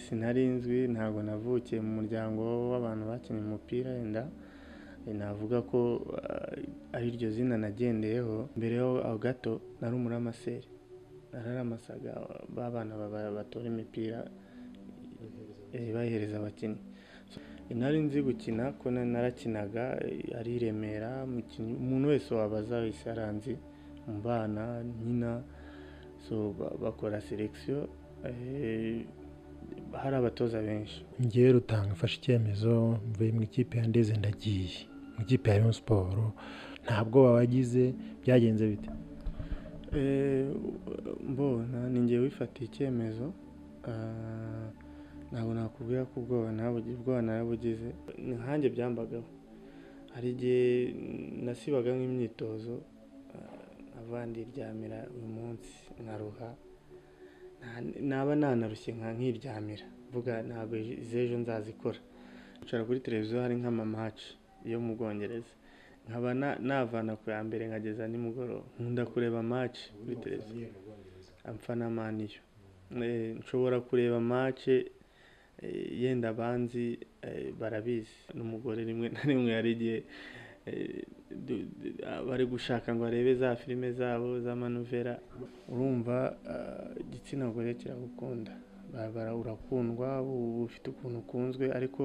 Sinari nzwi, ntabwo navukiye mu muryango w'abantu bakinnye umupira, wenda navuga ko ari iryo zina nagendeyeho. Mbere aho gato nari umuramaseri, nararamasaga b'abana batora imipira bayihereza abakinnyi. Nari nzi gukina ko narakinaga ari i Remera, umuntu wese wabaza wese aranzi mu bana nkina. So bakora selection, hari abatoza benshi. Ngewe Rutanga mfashe icyemezo, mvuye mu ikipe ya Ndeze ndagiye mu ikipe ya Rayon Sport, ntabwo wabagize, byagenze bite? Mbona ni ngewe wifatiye icyemezo, ntabwo nakubwira ko ubwoba narabugize, ni nkanjye byambagaho. Hari igihe nasibaga nk'imyitozo, nkava ndiryamira uyu munsi nkaruha, naba nanarushye nkiryamira mvuga ntabwo iz'ejo nzazikora. Nkicara kuri televiziyo hari nk'amamaci yo mu Bwongereza, nkaba navana ku ya mbere nkageza nimugoroba. Nkunda kureba match kuri televiziyo, mfana Man U. Nshobora kureba match yenda abanzi barabizi, n'umugore rimwe na rimwe hari igihe bari gushaka ngo arebe za filime zabo z'amanovera. Urumva igitsina gore kiragukunda, urakundwa, ufite ukuntu ukunzwe, ariko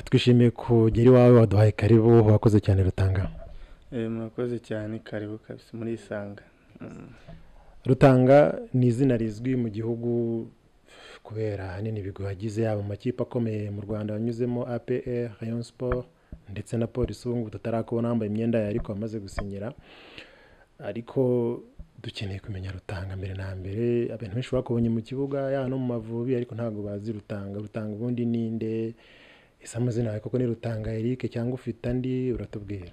twishimiye kugera iwawe, waduhaye karibu, wakoze cyane Rutanga. Murakoze cyane, karibu kabisa muri Isanga. Rutanga ni izina rizwi mu gihugu kubera ahanini ibigwi wagize, yaba mu makipe akomeye mu Rwanda wanyuzemo APR, Rayon Sport ndetse na Polisi, ubu ngubu tutarakubona wambaye imyenda yawe ariko wamaze gusinyira. Ariko dukeneye kumenya Rutanga mbere na mbere. Abantu benshi bakubonye mu kibuga yaba no mu Mavubi, ariko ntabwo bazi Rutanga. Rutanga ubundi ninde? Ese amazina yawe koko ni Rutanga Eric cyangwa ufite andi? Uratubwira.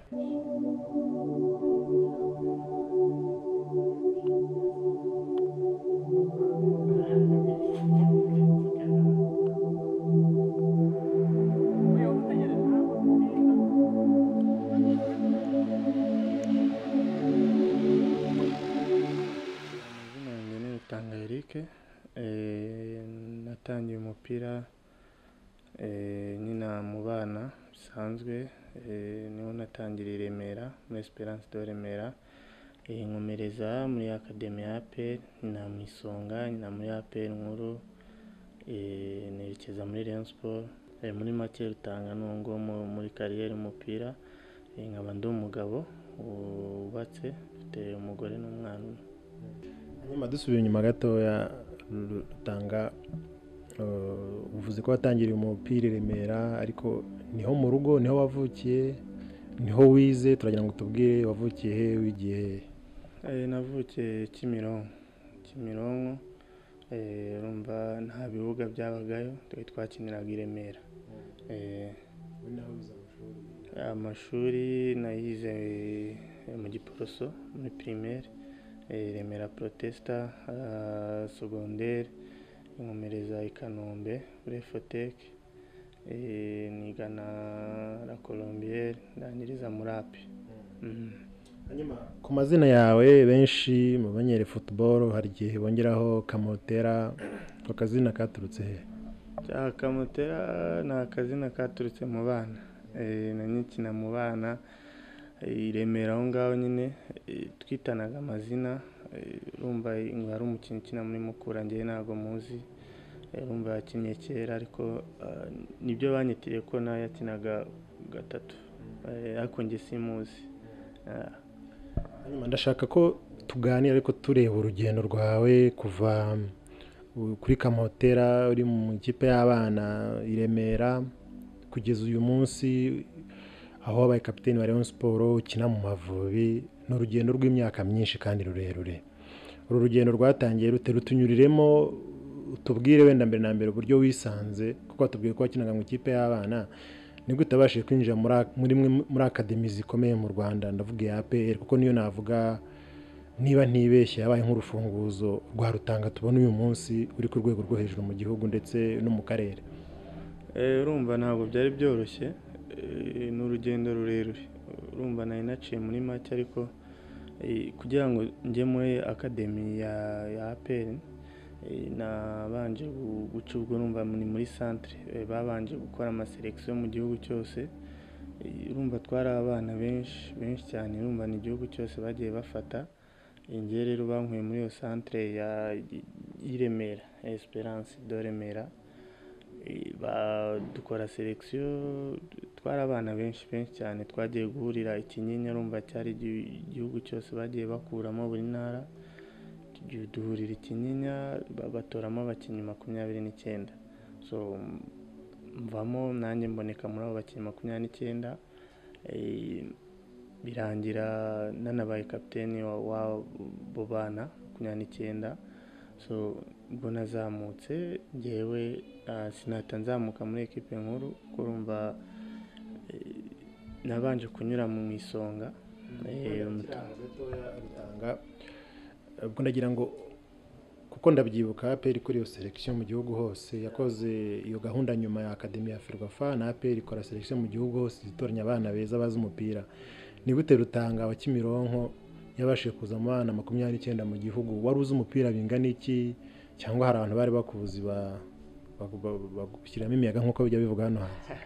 Amazina yanjye ni Rutanga Eric. Natangiye umupira nkina mu bana bisanzwe, niho natangiriye i Remera muri Esperance de Remera, nkomereza muri Academy ya APR, nkina mu Isonga, nkina muri APR nkuru, nerekeza muri Rayon Sport. Muri make Rutanga ni uwo nguwo muri kariyeri y'umupira, nkaba ndi umugabo wubatse, mfite umugore n'umwana umwe. Hanyuma dusubiye inyuma gatoya, Rutanga, uvuze ko watangiriye umupira i Remera, ariko niho mu rugo, niho wavukiye, niho wize, turagira ngo tubwire wavukiye he, wigiye he? Navukiye Kimironko, Kimironko, urumva nta bibuga byabagayo, twari twakiniraga i Remera. Amashuri nayize mu Giporoso muri primaire, Remera Protesta, secondaire nkomereza i Kanombe muri Efotec, niga na La Colombiere, ndangiriza muri API. Hanyuma ku mazina yawe benshi mu banyere football hari igihe bongeraho Kamotera, ako kazina katurutse he? Kamotera ni akazina katurutse mu bana, nanyikina mu bana i Remera aho ngaho nyine, twitanaga amazina. Urumva ngo hari umukinnyi ukina muri Mukura, njyewe ntabwo muzi, urumva yakinnye kera, ariko nibyo banyitiriye ko nawe yakinaga gatatu, ariko njye simuzi. Hanyuma ndashaka ko tuganira ariko tureba urugendo rwawe kuva kuri Kamotera uri mu ikipe y'abana i Remera kugeza uyu munsi aho wabaye kapiteni wa Rayon Sport ukina mu Mavubi. Ni urugendo rw'imyaka myinshi kandi rurerure. Uru rugendo rwatangiye rute? Rutunyuriremo, utubwire wenda mbere na mbere uburyo wisanze, kuko watubwiye ko wakinaga mu ikipe y'abana, nibwo utabashije kwinjira muri imwe muri akademi zikomeye mu Rwanda, ndavuga iya APR, kuko niyo navuga niba ntibeshye yabaye nk'urufunguzo rwa Rutanga tubona uyu munsi uri ku rwego rwo hejuru mu gihugu ndetse no mu karere. Urumva ntabwo byari byoroshye, ni urugendo rurerure. Urumva nari naciye muri make, ariko kugira ngo njye muri academy ya APR nabanje guca, ubwo urumva ni muri centre, babanje gukora amaselection mu gihugu cyose. Urumva twari abana benshi benshi cyane, urumva ni igihugu cyose bagiye bafata. Njye rero bankuye muri iyo centre y'i Remera, Esperance de Remera, dukora selection. Twari abana benshi benshi cyane, twagiye guhurira i Kinyinya, urumva cyari igihugu cyose bagiye bakuramo buri ntara, duhurira i Kinyinya, batoramo abakinnyi 29. So mvamo nanjye mboneka muri abo bakinnyi 29, birangira nanabaye kapiteni w'abo bana 29. So ubwo nazamutse njyewe, sinahita nzamuka muri ekipe nkuru, kuko urumva nabanje kunyura mu isonga. Ubwo ndagira ngo, kuko ndabyibuka APR kuri iyo selection mu gihugu hose yakoze iyo gahunda nyuma ya Academy ya Ferwafa, na APR ikora selection mu gihugu hose itoranya abana beza bazi umupira. Ni gute Rutanga wa Kimironko yabashije kuza mu bana 29 mu gihugu? Wari uzi umupira bingana iki, cyangwa hari abantu bari bakuzi bagushyiramo imiyaga nk'uko bijya bivuga hano hanze?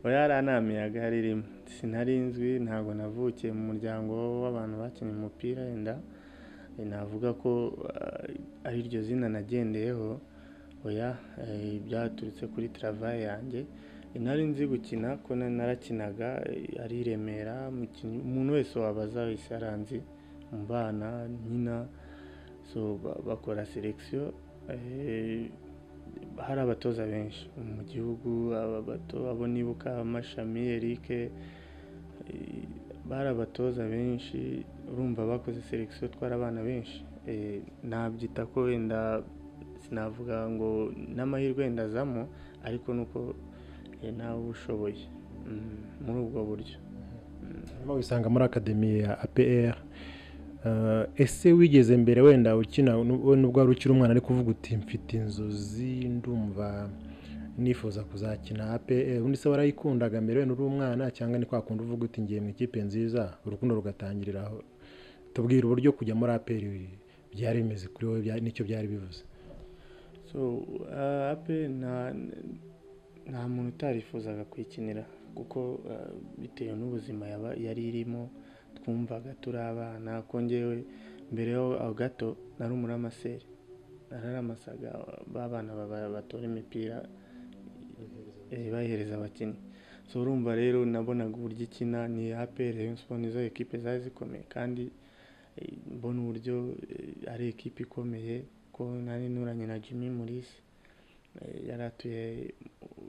Oya, hariya nta miyaga yari irimo, sinari nzwi, ntabwo navukiye mu muryango w'abantu bakinnye umupira, wenda navuga ko ari iryo zina nagendeyeho. Oya, byaturutse kuri travail yanjye. Nari nzi gukina ko narakinaga ari i Remera, umuntu wese wabaza wese aranzi mu bana nkina. So bakora selection, hari abatoza benshi mu gihugu, abo nibuka Mashami Eric, bari abatoza benshi. Urumva bakoze selection, twari abana benshi. Nabyita ko wenda sinavuga ngo n'amahirwe wenda azamo, ariko nuko nawe ushoboye muri ubwo buryo. Hanyuma wisanga muri akademi ya APR. Ese wigeze mbere wenda ukina, nubwo wari ukiri umwana, ariko uvuga uti mfite inzozi, ndumva nifuza kuzakina APR? Ubundi se warayikundaga mbere wenda uri umwana, cyangwa ni kwa kundi uvuga uti ngiye mu ikipe nziza, urukundo rugatangirira aho? Tubwira uburyo kujya muri APR byari bimeze kuri wowe, n'icyo byari bivuze. So APR nta muntu utarifuzaga kuyikinira, kuko bitewe n'ubuzima yari irimo, twumvaga turi abana. Ko njyewe mbere yo gato nari umuramaseri, nararamasaga ba bana batora imipira bayihereza abakinnyi. So urumva rero nabonaga uburyo ikina, ni APR, Rayon Sports, nizo ekipe zari zikomeye, kandi mbona uburyo ari ekipe ikomeye, ko nari nturanye na Jimmy Mulisa, yari atuye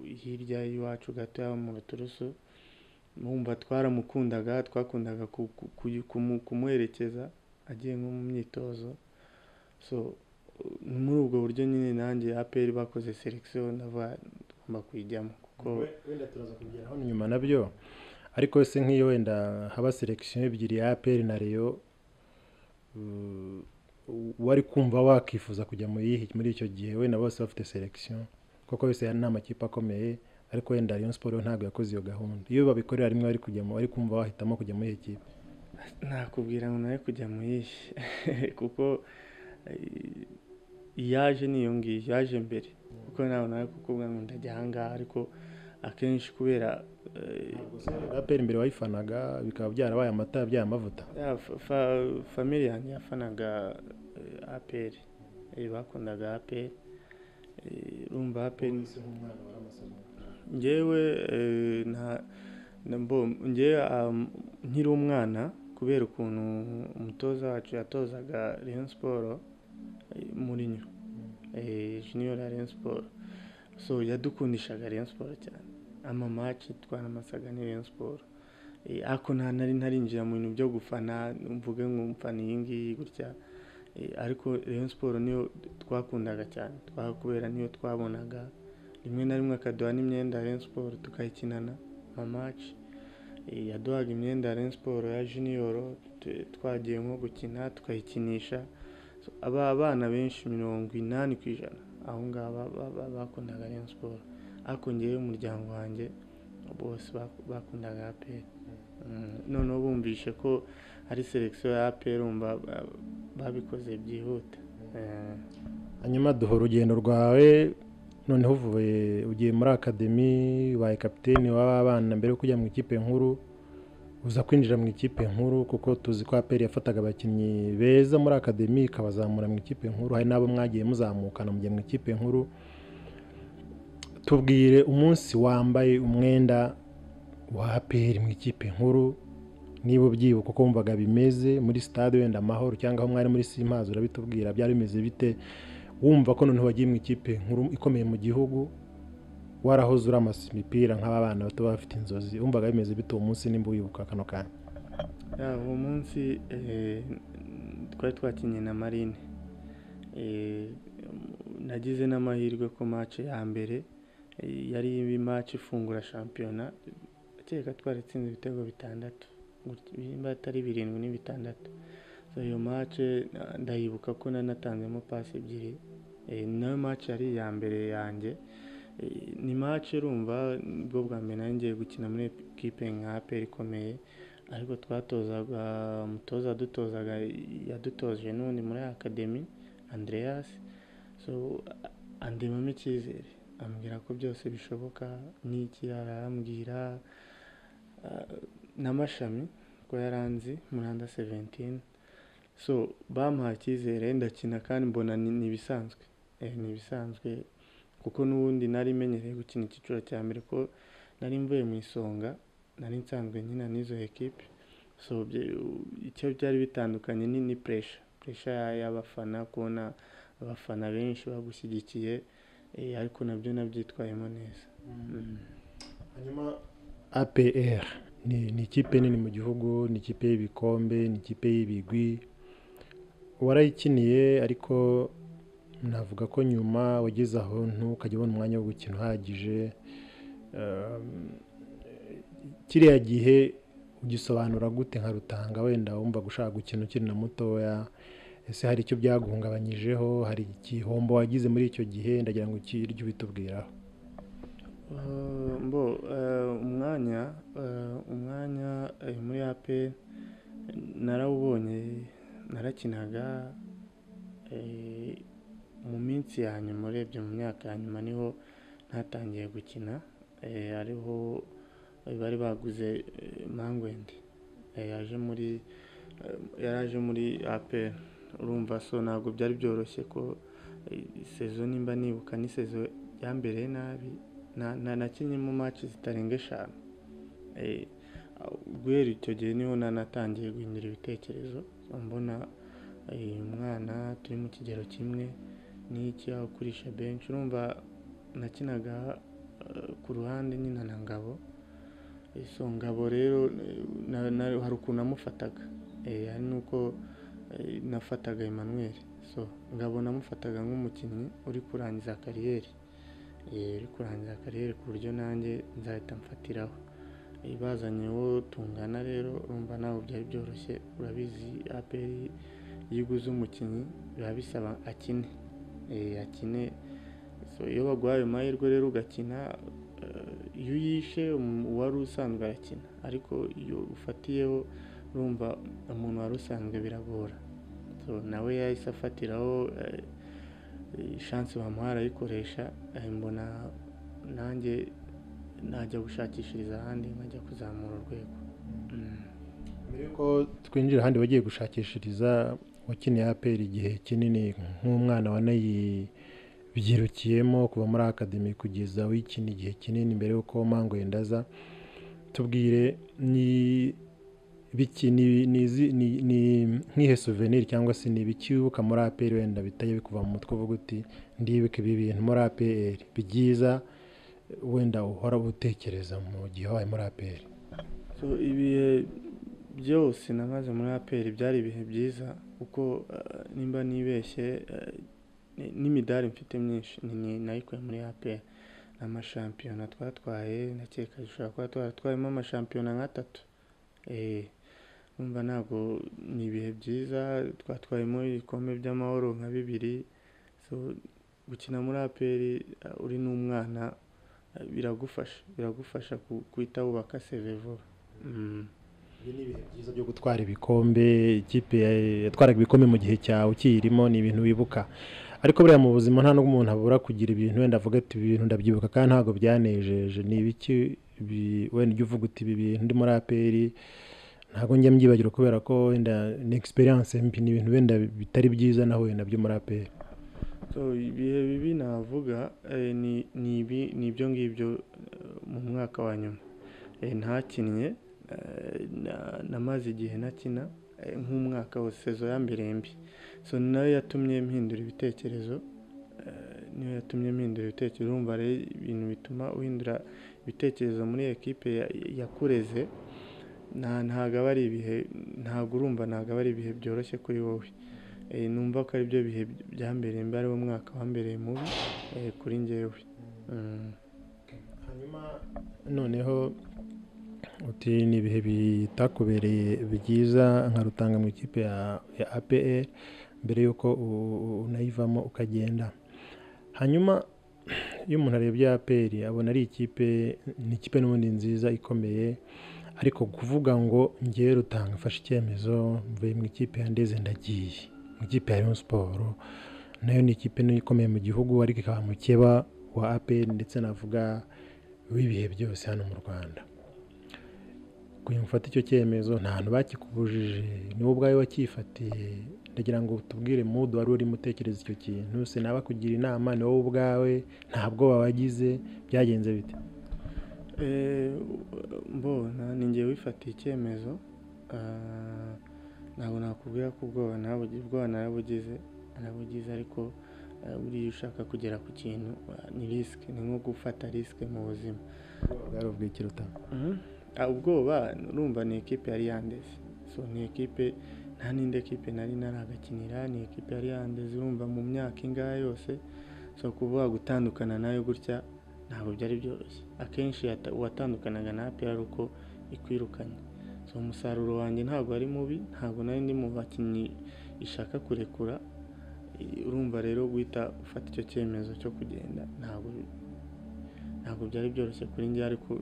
hirya y'iwacu gato mu Ruturusu. Mwumva twaramukundaga, twakundaga kumuherekeza agiye nko mu myitozo. So muri ubwo buryo nyine nanjye APR bakoze selection, ndavuga tugomba kuyijyamo, kuko wenda turaza kubigeraho nyuma nabyo. Ariko se nk'iyo wenda haba selection ebyiri ya APR na Rayon, wari kumva wakifuza kujya muri icyo gihe wenda bose bafite selection, kuko yose ni amakipe akomeye, ariko wenda Rayon Sports ntabwo yakoze iyo gahunda. Iyo babikorera rimwe wari kujyamo, wari kumva wahitamo kujya muri iyi kipe? Nakubwira ngo nawe kujya mu yihe, kuko iyaje niyo ngiyo yaje mbere, kuko nawe nawe kukubwira ngo ndajya aha ngaha, ariko akenshi kubera APR mbere wayifanaga bikaba byarabaye amata byaye amavuta. Famille yanjye yafanaga APR, bakundaga APR. Urumva APR njyewe nkiri umwana, kubera ukuntu umutoza wacu yatozaga Rayon Sports, Mourinho junior ya Rayon Sports, so yadukundishaga Rayon Sports cyane, ama match twaramasaga ni Rayon Sports. Ariko nari ntarinjira mu bintu byo gufana mvuge ngo mfana iyi ngiyi gutya, ariko Rayon Sports niyo twakundaga cyane, kubera niyo twabonaga rimwe na rimwe akaduha n'imyenda ya Rayon Sports tukayikinana ama match. Yaduhaga imyenda ya Rayon Sports ya junior, twagiye nko gukina tukayikinisha. Aba bana benshi 80% aho ngaho bakundaga Rayon Sports, Ariko ngewe umuryango wanjye bose bakundaga APR. Noneho bumvishe ko ari selection ya APR, umva babikoze byihuta. Hanyuma duha urugendo rwawe, noneho uvuye ugiye muri akademi, ubaye kapiteni w'abana mbere yo kujya mu ikipe nkuru, uza kwinjira mu ikipe nkuru kuko tuzi ko APR yafataga abakinnyi beza muri akademi ikabazamura mu ikipe nkuru, hari n'abo mwagiye muzamukana mugiye mu ikipe nkuru. Tubwire umunsi wambaye umwenda wa APR mu ikipe nkuru, niba ubyibuka uko wumvaga bimeze muri stade wenda Amahoro cyangwa aho mwari muri Simpazi, urabitubwira byari bimeze bite, wumva ko noneho wagiye mu ikipe nkuru ikomeye mu gihugu, warahoze uramasa imipira nk'aba bana bato bafite inzozi, wumvaga bimeze bite uwo munsi nimba wibuka kano kanya? Uwo munsi twari twakinnye na Marine, nagize n'amahirwe ko match ya mbere yari match ifungura shampiyona, kereka twaritsinze ibitego 6, nimba atari 7 ni 6. So iyo match ndayibuka ko nanatanzemo pass 2, nayo match yari iya mbere yanjye. Ni match urumva bwo bwa mbere nari ngiye gukina muri equipe nka APR ikomeye, ariko twatozaga umutoza dutozaga yadutoje n'ubundi muri academy Andreas, so andemamo icyizere, ambwira ko byose bishoboka n'iki arambwira n'amashami ko yaranzi muri under 17. So bamuhaye icyizere ndakina kandi mbona ni ibisanzwe, ni ibisanzwe kuko n'ubundi nari menyereye gukina icyiciro cya mbere ko nari mvuye mu Isonga, nari nsanzwe nkina n'izo equipe. So icyo byari bitandukanye ni pressure y'abafana, kubona abafana benshi bagushyigikiye, ariko nabyo nabyitwayemo neza. Hanyuma APR ni ikipe nini mu gihugu, ni ikipe y'ibikombe, ni ikipe y'ibigwi, warayikiniye ariko navuga ko nyuma wageze aho ntukajya ubona umwanya wo gukina uhagije. Kiriya gihe ugisobanura gute nka Rutanga, wenda wumva gushaka gukina ukiri na mutoya, ese hari icyo byaguhungabanyijeho, hari igihombo wagize muri icyo gihe? Ndagira ngo ukirye ubitubwiraho. Umwanya muri APR narawubonye, narakinaga mu minsi ya nyuma, urebye mu myaka ya nyuma niho natangiye gukina, ariho bari baguze Mangwende, yaraje muri APR. Urumva so ntabwo byari byoroshye ko sezo, nimba nibuka ni sezo yambereye nabi, nakinnye mu match zitarenga 5. Guhera icyo gihe niho nanatangiye guhindura ibitekerezo, mbona umwana turi mu kigero kimwe n'iki aho kurisha bench. Urumva nakinaga ku ruhande nyina na Ngabo, so Ngabo rero hari ukuntu namufataga, hari nuko nafataga Emmanuel. So Ngabo namufataga nk'umukinnyi uri kurangiza kariyeri, ku buryo nanjye nzahita mfatiraho. Bazanye uwo tungana rero urumva ntabwo byari byoroshye, urabizi APR iyo uguze umukinnyi biba bisaba akine, akine. So iyo baguhaye amahirwe rero ugakina, iyo uyishe uwari usanzwe arakina, ariko iyo ufatiyeho urumva umuntu wari usanzwe biragora. So nawe yahise afatiraho chance bamuha arayikoresha, mbona nanjye najya gushakishiriza ahandi nkajya kuzamura urwego. Mbere yuko twinjira ahandi wagiye gushakishiriza, wakiniye APR igihe kinini nk'umwana wanayibyirukiyemo kuva muri akademi kugeza wikina igihe kinini mbere yuko Mangwende aza, tubwire ni biki ni nk'ihe souvenir cyangwa se ni ibiki wibuka muri APR wenda bitajya bikuva mu mutwe uvuga uti ndibuka ibi bintu muri APR byiza wenda uhora utekereza mu gihe wabaye muri APR? So ibihe byose namaze muri APR byari ibihe byiza, kuko nimba nibeshye n'imidari mfite myinshi nayikuye muri APR. Amashampiyona twatwaye ndakeka dushobora kuba twaratwayemo amashampiyona nka 3. Urumva ntabwo ni ibihe byiza, twatwayemo ibikombe by'amahoro nka 2. So gukina muri APR uri n'umwana Biragufasha guhita wubaka CV vuba. Ibi ni ibihe byiza byo gutwara ibikombe, ikipe yatwaraga ibikombe mu gihe cyawe ukiyirimo, ni ibintu wibuka. Ariko buriya mu buzima nta n'ubwo umuntu abura kugira ibintu wenda avuga ati ibi bintu ndabyibuka kandi ntabwo byanejeje. Ni ibiki wenda ujya uvuga uti ibi bintu ndi muri APR ntabwo njya mbyibagirwa kubera ko wenda ni experience mbi, ni ibintu wenda bitari byiza nahuye nabyo muri APR? So ibihe bibi navuga ni ibyo ngibyo mu mwaka wa nyuma ntakinnye, namaze igihe ntakina nk'umwaka wose, sezo ya mbere mbi. So nayo yatumye mpindura ibitekerezo, urumva rero ibintu bituma uhindura ibitekerezo muri ekipe yakureze, ntabwo aba ari ibihe, ntabwo urumva ntabwo aba ari ibihe byoroshye kuri wowe. Numva ko ari byo bihe byambereye mbi, ari wo mwaka wambereye mubi kuri njyewe. Hanyuma noneho uti ni ibihe bitakubereye byiza nka Rutanga mu ikipe ya APR mbere y'uko unayivamo ukagenda. Hanyuma iyo umuntu arebye APR abona ari ikipe, ni ikipe n'ubundi nziza ikomeye, ariko kuvuga ngo ngewe Rutanga mfashe icyemezo mvuye mu ikipe ya Ndeze ndagiye mu ikipe ya Rayon Sports, nayo ni ikipe ikomeye mu gihugu ariko ikaba mukeba wa APR ndetse navuga w'ibihe byose hano mu Rwanda. Kugira ngo ufate icyo cyemezo nta hantu bakikubujije, ni wowe ubwawe wacyifatiye. Ndagira ngo tubwire mudu wari urimo utekereza icyo kintu, sinabakugira inama, ni wowe ubwawe, nta bwoba wagize, byagenze bite? Mbona ni njye wifatiye icyemezo, ntabwo nakubwira ko ubwoba narabugize ariko buriya ushaka kugera ku kintu ni risike, ni nko gufata risike mu buzima. Bwari ubw'iki Rutanga? Ubwoba urumva ni ekipe yari yandeze, so ni ekipe nta n'indi ekipe nari naragakinira, ni ekipe yari yandeze urumva mu myaka ingahe yose. So kuvuga gutandukana nayo gutya ntabwo byari byoroshye. Akenshi uwatandukanaga na APR ari uko ikwirukanye. So umusaruro wanjye ntabwo ari mubi, ntabwo nari ndi mu bakinnyi ishaka kurekura. Urumva rero guhita ufata icyo cyemezo cyo kugenda ntabwo byari byoroshye kuri njye, ariko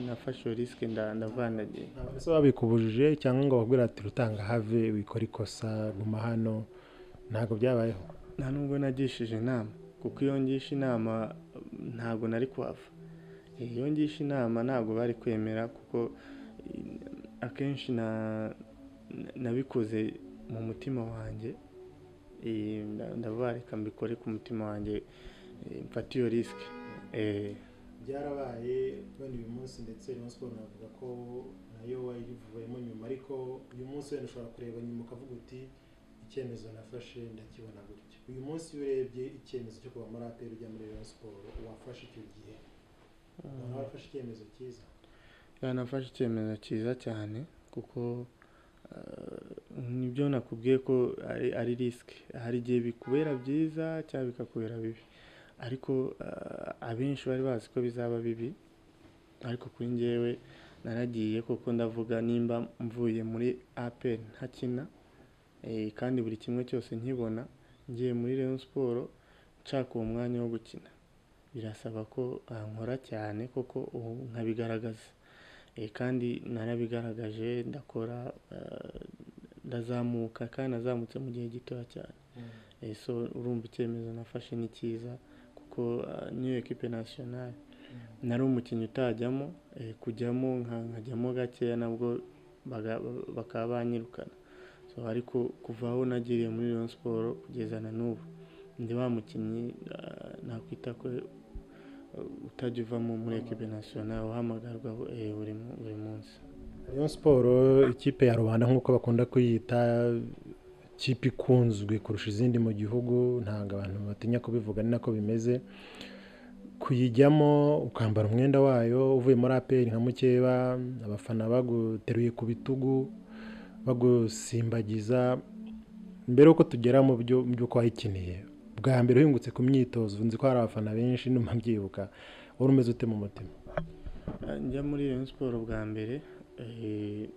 nafashe iyo risike ndavandagiye. Ese babikubujije cyangwa ngo bakubwire ati Rutanga have wikora ikosa guma hano, ntabwo byabayeho? Nta nubwo nagishije inama, kuko iyo ngisha inama ntabwo nari kuhava. Iyo ngisha inama ntabwo bari kwemera, kuko akenshi nabikoze mu mutima wanjye, ndavuga reka mbikore ku mutima wanjye, mfata iyo risike. Byarabaye wenda uyu munsi, ndetse Rayon Sports navuga ko nayo wayivuyemo nyuma, ariko uyu munsi wenda ushobora kureba nyuma ukavuga uti icyemezo nafashe ndakibona gutya. Uyu munsi iyo urebye icyemezo cyo kuva muri APR ujya muri Rayon Sports wafashe icyo gihe, ubona warafashe icyemezo cyiza? Nafashe icyemezo cyiza cyane, kuko nibyo nakubwiye ko ari risike. Hari igihe bikubera byiza cyangwa bikakubera bibi, ariko abenshi bari bazi ko bizaba bibi, ariko kuri njyewe naragiye kuko ndavuga nimba mvuye muri APR ntakina, kandi buri kimwe cyose nkibona, ngiye muri Rayon Sports nshaka uwo mwanya wo gukina, birasaba ko nkora cyane koko ubu nkabigaragaza. Kandi narabigaragaje, ndakora, ndazamuka kandi nazamutse mu gihe gitoya cyane. So urumva icyemezo nafashe ni cyiza, kuko niyo ekipe nationale nari umukinnyi utajyamo, kujyamo nkajyamo gakeya nabwo bakaba banyirukana. So ariko kuva aho nagiriye muri Rayon Sports kugeza na n'ubu ndi wa mukinnyi nakwita ko utajya uvamo muri ekipe nationale, uhamagarwa buri munsi. Rayon Sports ikipe ya rubanda nk'uko bakunda kuyita, ikipe ikunzwe kurusha izindi mu gihugu, ntabwo abantu batinya kubivuga, ni nako bimeze. Kuyijyamo ukambara umwenda wayo uvuye muri APR nka mukeba, abafana baguteruye ku bitugu bagusimbagiza, mbere yuko tugera mu by'uko wayikiniye bwa mbere uhingutse ku myitozo, nzi ko hari abafana benshi ndumva mbyibuka, wari umeze ute mu mutima? Njya muri Rayon Sports bwa mbere,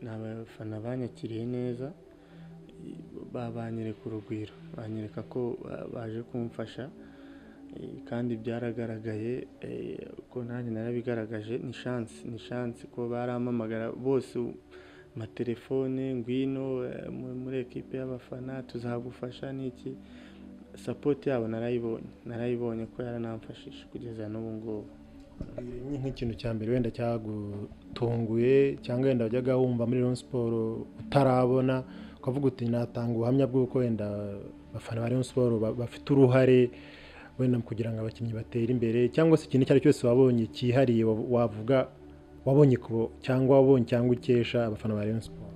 ni abafana banyakiriye neza, banyereka urugwiro, banyereka ko baje kumfasha. Kandi byaragaragaye ko nanjye narabigaragaje. Ni chance, ni chance ko barampamagara bose amatelefone, ngwino muri ekipe y'abafana tuzagufasha n'iki. Support yabo narayibonye ko yaranamfashije kugeza n'ubu ngubu. Nk'ikintu cya mbere wenda cyagutunguye cyangwa wenda wajyaga wumva muri Rayon Sport utarabona, ukavuga uti natanga ubuhamya bw'uko wenda abafana ba Rayon Sport bafite uruhare wenda kugira ngo abakinnyi batere imbere, cyangwa se ikintu icyo ari cyo cyose wabonye cyihariye wavuga wabonye cyangwa wabonye cyangwa ukesha abafana ba Rayon Sport?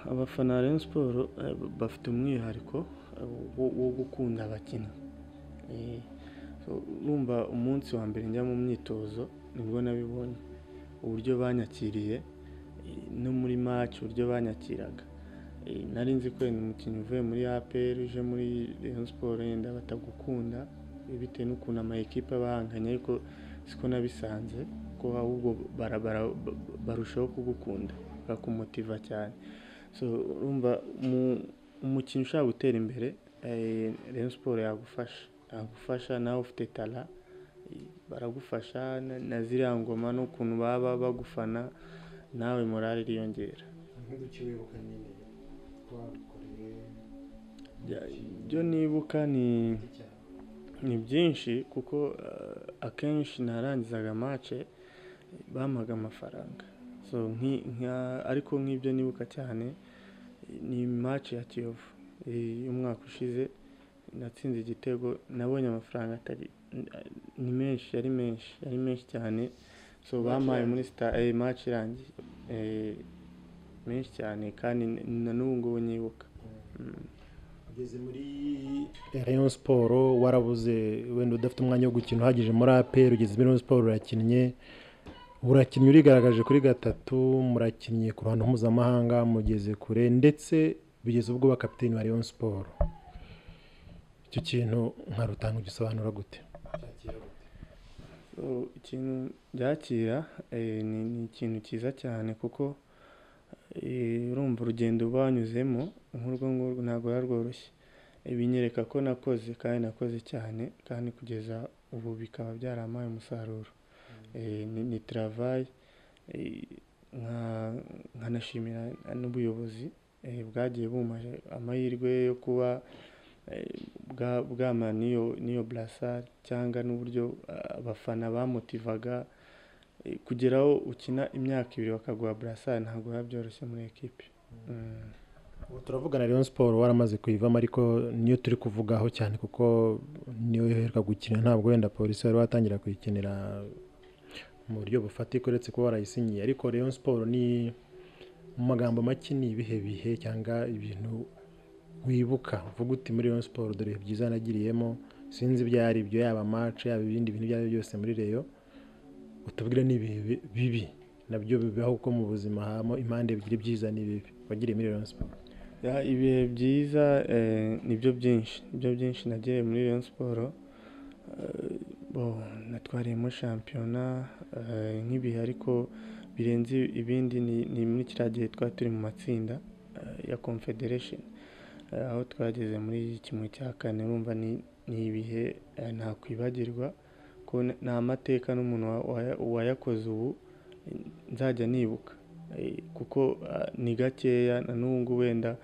Abafana ba Rayon Sport bafite umwihariko wo gukunda abakinnyi. Urumva umunsi wa mbere njya mu myitozo nibwo nabibonye uburyo banyakiriye, no muri match uburyo banyakiraga. Nari nzi ko wenda umukinnyi uvuye muri APR uje muri Rayon Sport wenda batagukunda bitewe n'ukuntu ama ekipe abahanganye, ariko siko nabisanze, ko ahubwo barushaho kugukunda bakakumotiva cyane. So urumva umukinnyi ushaka gutera imbere, Rayon Sport yagufasha nawe ufite tala baragufasha, na ziriya ngoma n'ukuntu baba bagufana nawe morale iriyongera. Ibyo nibuka ni byinshi kuko akenshi narangizaga match bampaga amafaranga. So ariko nk'ibyo nibuka cyane ni match ya Kiyovu y'umwaka ushize, natsinze igitego nabonye amafaranga atari ni menshi, yari menshi cyane. So bampaye muri match irangiye menshi cyane kandi na n'ubu ngubu nyibuka. Ugeze muri Rayon Sport warabuze wenda udafite umwanya wo gukina uhagije muri APR, ugeze muri Rayon Sport urakinnye urigaragaje kuri 3, murakinnye ku ruhando mpuzamahanga, mugeze kure ndetse bigeze ubwo bakapiteni wa Rayon Sport. Icyo kintu nka Rutanga ugisobanura gute? Ikintu byakira ni ikintu cyiza cyane kuko urumva urugendo banyuzemo nk'urwo ngurwo ntabwo rworoshye. Binyereka ko nakoze kandi nakoze cyane kandi kugeza ubu bikaba byarampaye umusaruro. Ni travail, nkanashimira n'ubuyobozi bwagiye bumpa amahirwe yo kuba bwampa n'iyo brassard, cyangwa n'uburyo abafana bamotivaga kugeraho ukina imyaka 2 bakaguha brassard, ntabwo biba byoroshye muri ekipe. Ubu turavugana Rayon Sport waramaze kuyivamo, ariko niyo turi kuvugaho cyane kuko niyo iheruka gukina, ntabwo wenda polisi wari watangira kuyikinira mu buryo bufatika uretse kuba warayisinyiye. Ariko Rayon Sport ni mu magambo make ni ibihe bihe cyangwa ibintu wibuka uvuga uti muri Rayon Sport dore byiza nagiriyemo, sinzi ibyo ari byo, yaba match yaba ibindi bintu ibyo ari byo byose muri Rayon, utubwire n'ibihe bibi nabyo bibaho kuko mu buzima habamo impande ebyiri, byiza n'ibibi wagiriye muri Rayon Sport. Ibihe byiza nibyo byinshi nagiriye muri Rayon Sport. Natwariyemo shampiyona nk'ibihe, ariko birenze ibindi ni muri kiriya gihe twari turi mu matsinda ya Confederation, aho twageze muri 1/4. Urumva ni ibihe ntakwibagirwa ko ni amateka n'umuntu wayakoze ubu nzajya nibuka, kuko ni gakeya na n'ubu ngubu wenda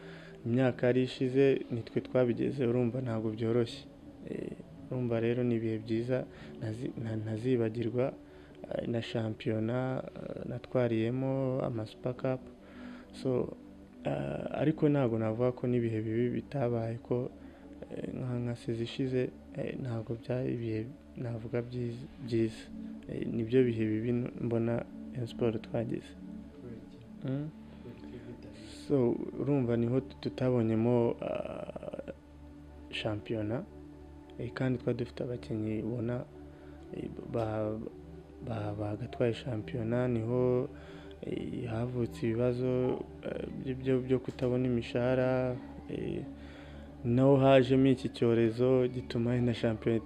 imyaka yari ishize nitwe twabigeze, urumva ntabwo byoroshye. Urumva rero ni ibihe byiza ntazibagirwa, na shampiyona natwariyemo ama Super Cup. So ariko ntabwo navuga ko n'ibihe bibi bitabaye, ko nka sezi ishize ntabwo byari ibihe navuga byiza, nibyo bihe bibi mbona Rayon Sport twagize. So urumva niho tutabonyemo shampiyona, kandi twari dufite abakinnyi ubona bagatwaye shampiyona. Niho havutse ibibazo byo kutabona imishahara, naho hajemo iki cyorezo gituma na shampiyona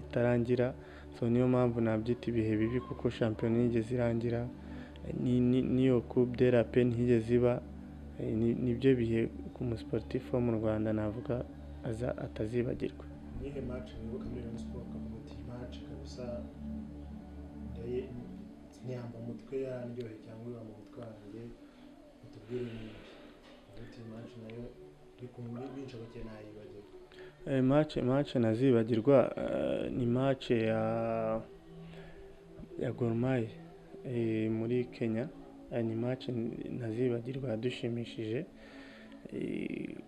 itarangira. So niyo mpamvu nabyita ibihe bibi kuko shampiyona ntiyigeze irangira, niyo Coupe de la Paix ntiyigeze iba. Nibyo bihe ku musiporutifu wo mu Rwanda navuga atazibagirwa. Nihe match wibuka muri Rayon Sports ukavuga uti match kabisa ntiyamba umutwe yarandyoheye cyangwa iba mu mutwe wanjye, utubwire n'indi uti match nayo binshobokeye nayibagirwa? Match nazibagirwa ni match ya Gor Mahia muri Kenya. Ni match ntazibagirwa, yadushimishije.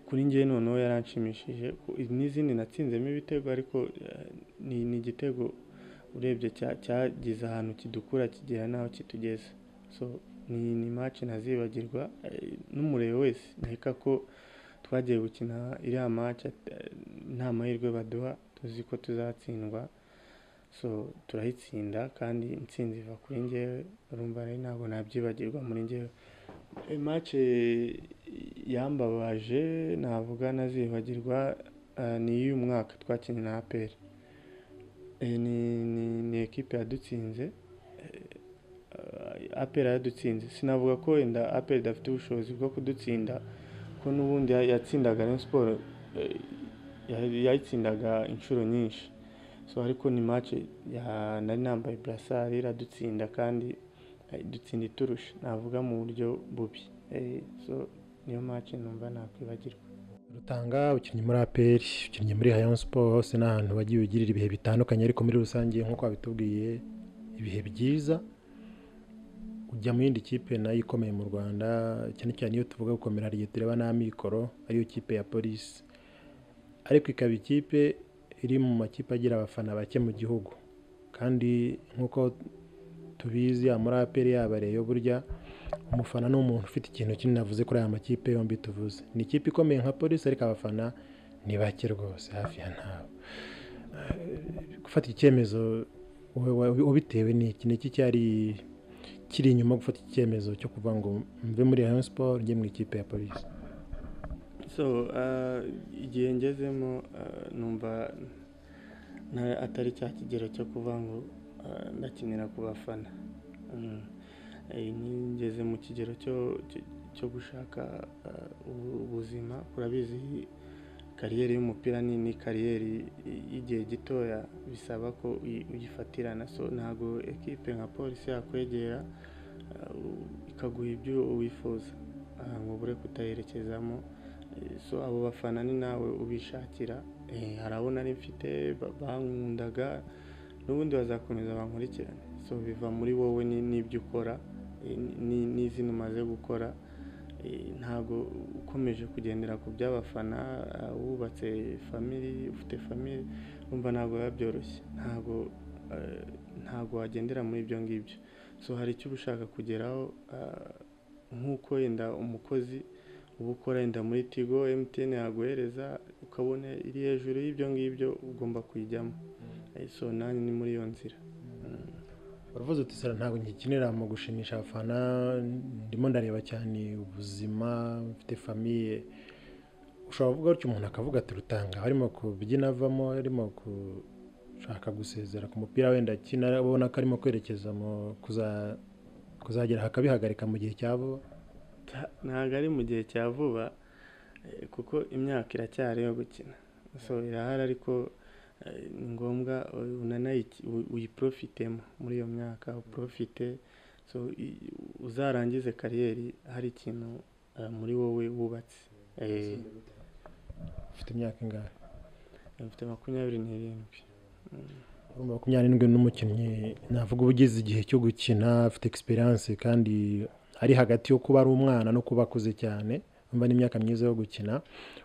Kuri njye noneho yaranshimishije, n'izindi natsinzemo ibitego, ariko ni igitego urebye cyagize ahantu kidukura kigera n'aho kitugeza. So ni match ntazibagirwa, n'umurebe wese nkeka ko twagiye gukina iriya match nta mahirwe baduha, tuzi ko tuzatsindwa. So turayitsinda kandi intsinzi iva kuri njyewe, urumva rero ntabwo nabyibagirwa muri njyewe. Match yambabaje navuga nazibagirwa ni iy'uyu mwaka twakinnye na APR. Ni ekipe yadutsinze, APR yadutsinze. Sinavuga ko wenda APR idafite ubushobozi bwo kudutsinda, ko n'ubundi yatsindaga Rayon Sports, yayitsindaga inshuro nyinshi. So ariko ni match nari nambaye brassard, iradutsinda kandi dutsinda iturusha, navuga mu buryo bubi. So niyo match numva nakwibagirwa. Rutanga, ukinnye muri APR, ukinnye muri Rayon Sports, hose ni ahantu wagiye ugirira ibihe bitandukanye, ariko muri rusange nk'uko wabitubwiye ibihe byiza. Ujya mu yindi kipe nayo ikomeye mu Rwanda, cyane cyane iyo tuvuga gukomera hari igihe tureba n'amikoro, ariyo kipe ya Polisi, ariko ikaba ikipe iri mu makipe agira abafana bake mu gihugu, kandi nk'uko tubizi muri APR yaba Rayon, burya umufana ni umuntu ufite ikintu kinini avuze kuri aya makipe yombi tuvuze. Ni ikipe ikomeye nka Polisi, ariko abafana ni bake rwose, hafi ya ntawe. Gufata icyemezo ubitewe n'iki? Ni iki cyari kiri inyuma gufata icyemezo cyo kuvuga ngo mve muri Rayon Sports njye mu ikipe ya Polisi? So igihe ngezemo numva atari cya kigero cyo kuvuga ngo ndakinira ku bafana. Ngeze mu kigero cyo gushaka ubuzima. Urabizi kariyeri y'umupira ni kariyeri y'igihe gitoya, bisaba ko uyifatirana. So ntago ekipe nka Polisi yakwegera ikaguha ibyo wifuza ngo ubure kutayerekezamo. So abo bafana ni nawe ubishakira. Hari abo nari mfite bankundaga, n'ubundi bazakomeza bankurikirane. So biva muri wowe n'ibyo ukora, n'izina umaze gukora. Ntago ukomeje kugendera ku by'abafana, wubatse family, ufite family, urumva ntago biba byoroshye, ntago wagendera muri ibyo ngibyo. So hari icyo uba ushaka kugeraho, nk'uko wenda umukozi uba ukora wenda muri Tigo, MTN yaguhereza ukabona iri hejuru y'ibyo ngibyo, ugomba kuyijyamo. So nanjye ni muri iyo nzira. Uravuze uti sara ntabwo ngikinira mu gushimisha abafana, ndimo ndareba cyane ubuzima, mfite famille. Ushobora kuvuga gutyo umuntu akavuga ati Rutanga arimo kubyina avamo, arimo gushaka gusezera ku mupira wenda akina, abona ko arimo kwerekeza mu kuzagera akabihagarika mu gihe cya vuba. Ntabwo ari mu gihe cya vuba, kuko imyaka iracyari yo gukina. So irahari, ariko ni ngombwa uyiprofitemo muri iyo myaka, uprofite. So uzarangize kariyeri hari ikintu muri wowe wubatse. Ufite imyaka ingahe? Mfite 27. Urumva 27 n'umukinnyi navuga uba ugeze igihe cyo gukina, afite experience kandi ari hagati yo kuba ari umwana no kuba akuze cyane. Umva ni imyaka myiza yo gukina,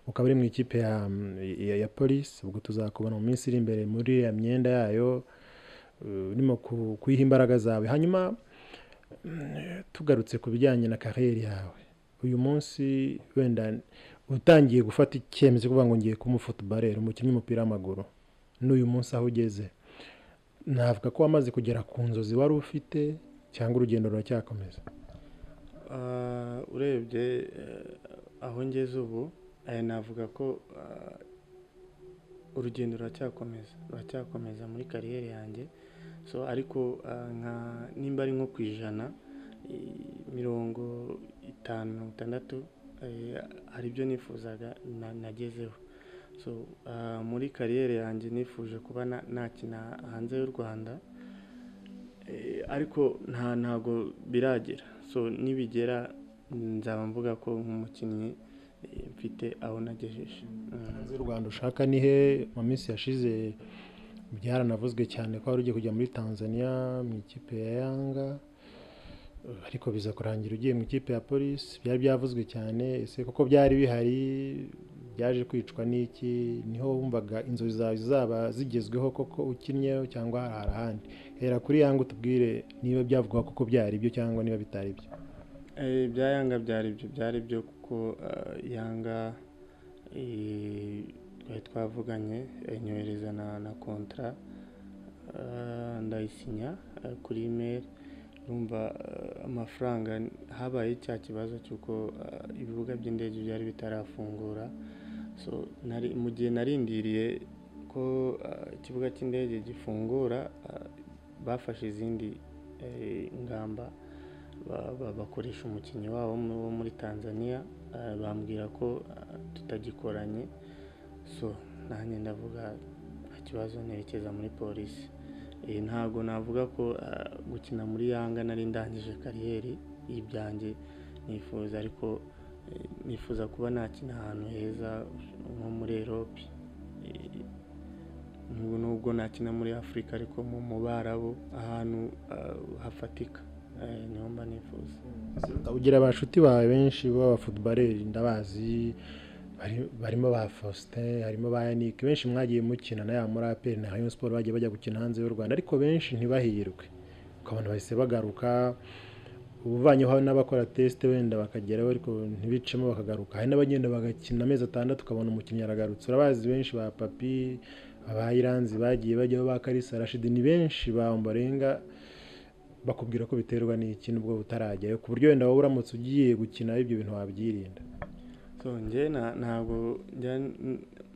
ukaba uri mu ikipe ya Polisi, ubwo tuzakubona mu minsi iri imbere muri ya myenda yayo, urimo kuyiha imbaraga zawe. Hanyuma tugarutse ku bijyanye na kariyeri yawe, uyu munsi wenda utangiye gufata icyemezo cyo kuvuga ngo ngiye kuba umufootballer, umukinnyi w'umupira w'amaguru, n'uyu munsi aho ugeze navuga ko wamaze kugera ku nzozi wari ufite cyangwa urugendo ruracyakomeza? Urebye aho ngeze ubu, navuga ko urugendo ruracyakomeza muri kariyeri yanjye. So ariko nimba ari nko ku 100, 50, 60, hari ibyo nifuzaga nagezeho. So muri kariyeri yanjye nifuje kuba nakina hanze y'u Rwanda, ariko ntago biragera. So nibigera nzaba mvuga ko nk'umukinnyi mfite aho nagejeje. Hanze y'u Rwanda ushaka ni he? Mu minsi yashize byaranavuzwe cyane ko wari ugiye kujya muri Tanzania mu ikipe ya Yanga, ariko biza kurangira ugiye mu ikipe ya Police. Byari byavuzwe cyane, ese koko byari bihari? Byaje kwicwa n'iki? Niho wumvaga inzozi zawe zaba zigezweho koko ukinnye, cyangwa hari ahandi? Hera kuri Yanga utubwire niba byavugwa koko byari byo cyangwa niba bitari byo. Ibya Yanga byari byo kuko Yanga twari twavuganye, nyohereza na kontra, ndayisinya kuri email. Urumva amafaranga, habaye cya kibazo cy'uko ibibuga by'indege byari bitarafungura. So mu gihe narindiriye ko ikibuga cy'indege gifungura, bafashe izindi ngamba, bakoresha umukinnyi wabo wo muri Tanzania, bambwira ko tutagikoranye. So nanjye ndavuga nta kibazo, nerekeza muri Polisi. Ntago navuga ko gukina muri Yanga nari ndangije kariyeri y'ibyanjye nifuza, ariko nifuza kuba nakina ahantu heza nko muri Europe, nubwo nakina muri Afurika, ariko mu Barabu ahantu hafatika niho mba nifuza. Ugira abashuti bawe benshi b'abafutubareri ndabazi, barimo ba Faustin, harimo ba Yannick, benshi mwagiye mukina na ya muri APR na Rayon Sport, bagiye bajya gukina hanze y'u Rwanda, ariko benshi ntibahirwe, ukabona bahise bagaruka. Ubuvanyeho n'abakora test wenda bakageraho ariko ntibicemo bakagaruka. Hari n'abagenda bagakina amezi 6 ukabona umukinnyi aragarutse. Urabazi benshi ba Papi, ba Iranzi bagiye bajyaho, ba Kalisa Rashid, ni benshi ba Ombolenga, bakubwira ko biterwa n'iki nubwo butarajyayo, ku buryo wenda wowe uramutse ugiye gukina ibyo bintu wabyirinda. So njye ntabwo njya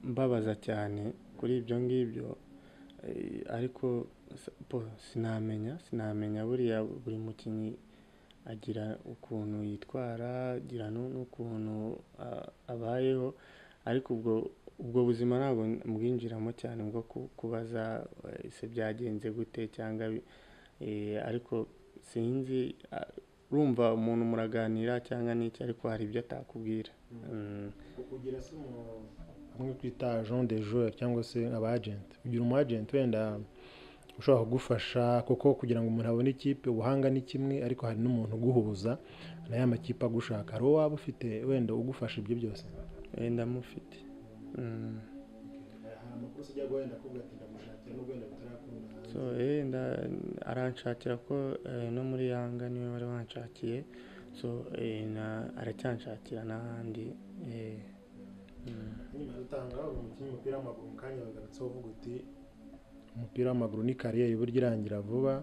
mbabaza cyane kuri ibyo ngibyo, ariko sinamenya buriya buri mukinnyi agira ukuntu yitwara, agira n'ukuntu abayeho, ariko ubwo buzima ntabwo mbwinjiramo cyane bwo kubaza ese byagenze gute cyangwa, ariko sinzi, urumva umuntu muraganira cyangwa n'iki, ariko hari ibyo atakubwira. Kugira se bamwe kwita agent de joueur cyangwa se aba agent, ugira umu agent wenda ushobora kugufasha, kuko kugira ngo umuntu abone ikipe ubuhanga ni kimwe, ariko hari n'umuntu uguhuza na ya makipe agushaka. Hari uwo waba ufite wenda ugufasha ibyo byose? Ndamufite. So aranshakira ko no muri Yanga niwe wari wanshakiye, so aracyanshakira n'ahandi. Utanga umukinnyi w'umupira w'amaguru mu kanya bagarutseho uvuga uti umupira w'amaguru ni kariyeri burya irangira vuba,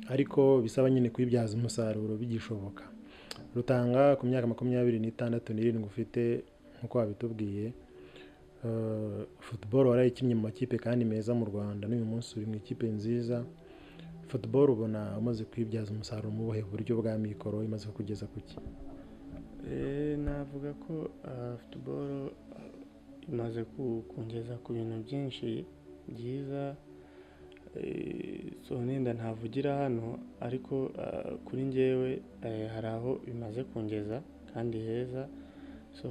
ariko bisaba nyine kuyibyaza umusaruro bigishoboka. Rutanga ku myaka 26 n'irindwi ufite nk'uko wabitubwiye, football warayikinnye mu makipe kandi meza mu Rwanda, n'uyu munsi uri mu ikipe nziza. Football ubona umaze kuyibyaza umusaruro mu buhe buryo bwa mikoro, imaze kugeza kuki? Navuga ko football imaze kungeza ku bintu byinshi byiza. So nenda ntavugira hano, ariko kuri njyewe hari aho bimaze kungeza kandi heza. So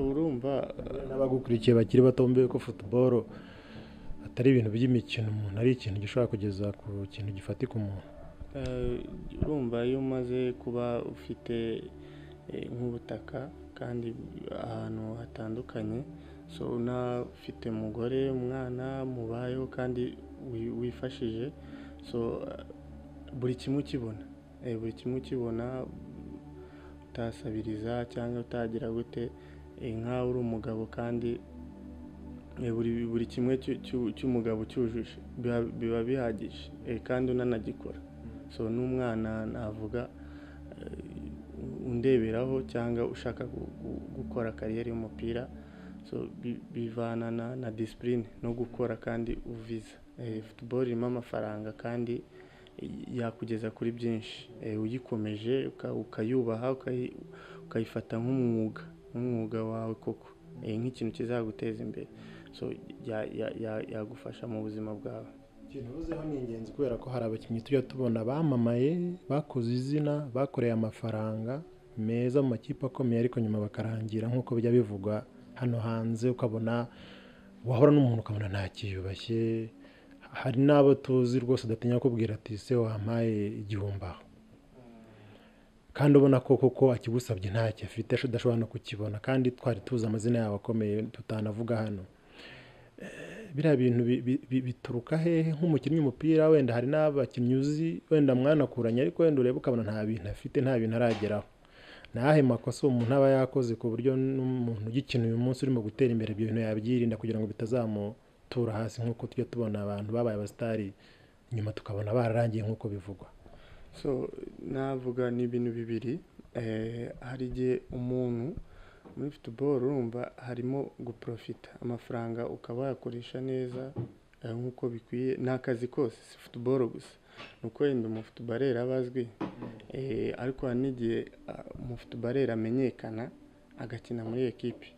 urumva n'abagukurikiye bakiri bato bumve ko football atari ibintu by'imikino, umuntu ari ikintu gishobora kugeza ku kintu gifatika umuntu. Urumva iyo umaze kuba ufite nk'ubutaka kandi ahantu hatandukanye, so unafite umugore, umwana mubayeho kandi wifashije, so buri kimwe ukibona, buri kimwe ukibona utasabiriza cyangwa utagira gute, nkaho uri umugabo kandi buri kimwe cy'umugabo cyujuje biba bihagije, kandi unanagikora. So n'umwana navuga undeberaho cyangwa ushaka gukora kariyeri y'umupira, so bivana na discipline no gukora kandi uviza. Football irimo amafaranga kandi yakugeza kuri byinshi. Uyikomeje ukayubaha, ukayifata nk'umwuga wawe koko, nk'ikintu kizaguteza imbere. So yagufasha mu buzima bwawe. Ikintu uvuzeho ni ingenzi, kubera ko hari abakinnyi tujya tubona bamamaye, bakoze izina, bakoreye amafaranga meza mu makipe akomeye, ariko nyuma bakarangira nk'uko bijya bivugwa hano hanze, ukabona wahora n'umuntu ukabona ntakiyubashye. Hari n'abo tuzi rwose udatinya kubwira ati se wampaye 1000 aho, kandi ubona ko koko akigusabye ntacyo afite, adashobora no kukibona, kandi twari tuzi amazina yabo akomeye tutanavuga hano. Biriya bintu bituruka hehe? Nk'umukinnyi w'umupira wenda hari n'abakinnyi uzi wenda mwanakuranye, ariko wenda ureba ukabona nta bintu afite, nta bintu arageraho. Nahe makosa umuntu aba yakoze ku buryo n'umuntu ugikina uyu munsi urimo gutera imbere ibyo bintu yabyirinda kugira ngo bitazamutura hasi, nk'uko tujya tubona abantu babaye abasitari nyuma tukabona bararangiye nk'uko bivugwa? So navuga ni ibintu bibiri. Hari igihe umuntu muri football urumva harimo guprofita amafaranga, ukaba wayakoresha neza nk'uko bikwiye. Ni akazi kose, si football gusa, ni uko wenda umufutubareri aba azwi, ariko hari n'igihe umufutubareri amenyekana agakina muri ekipi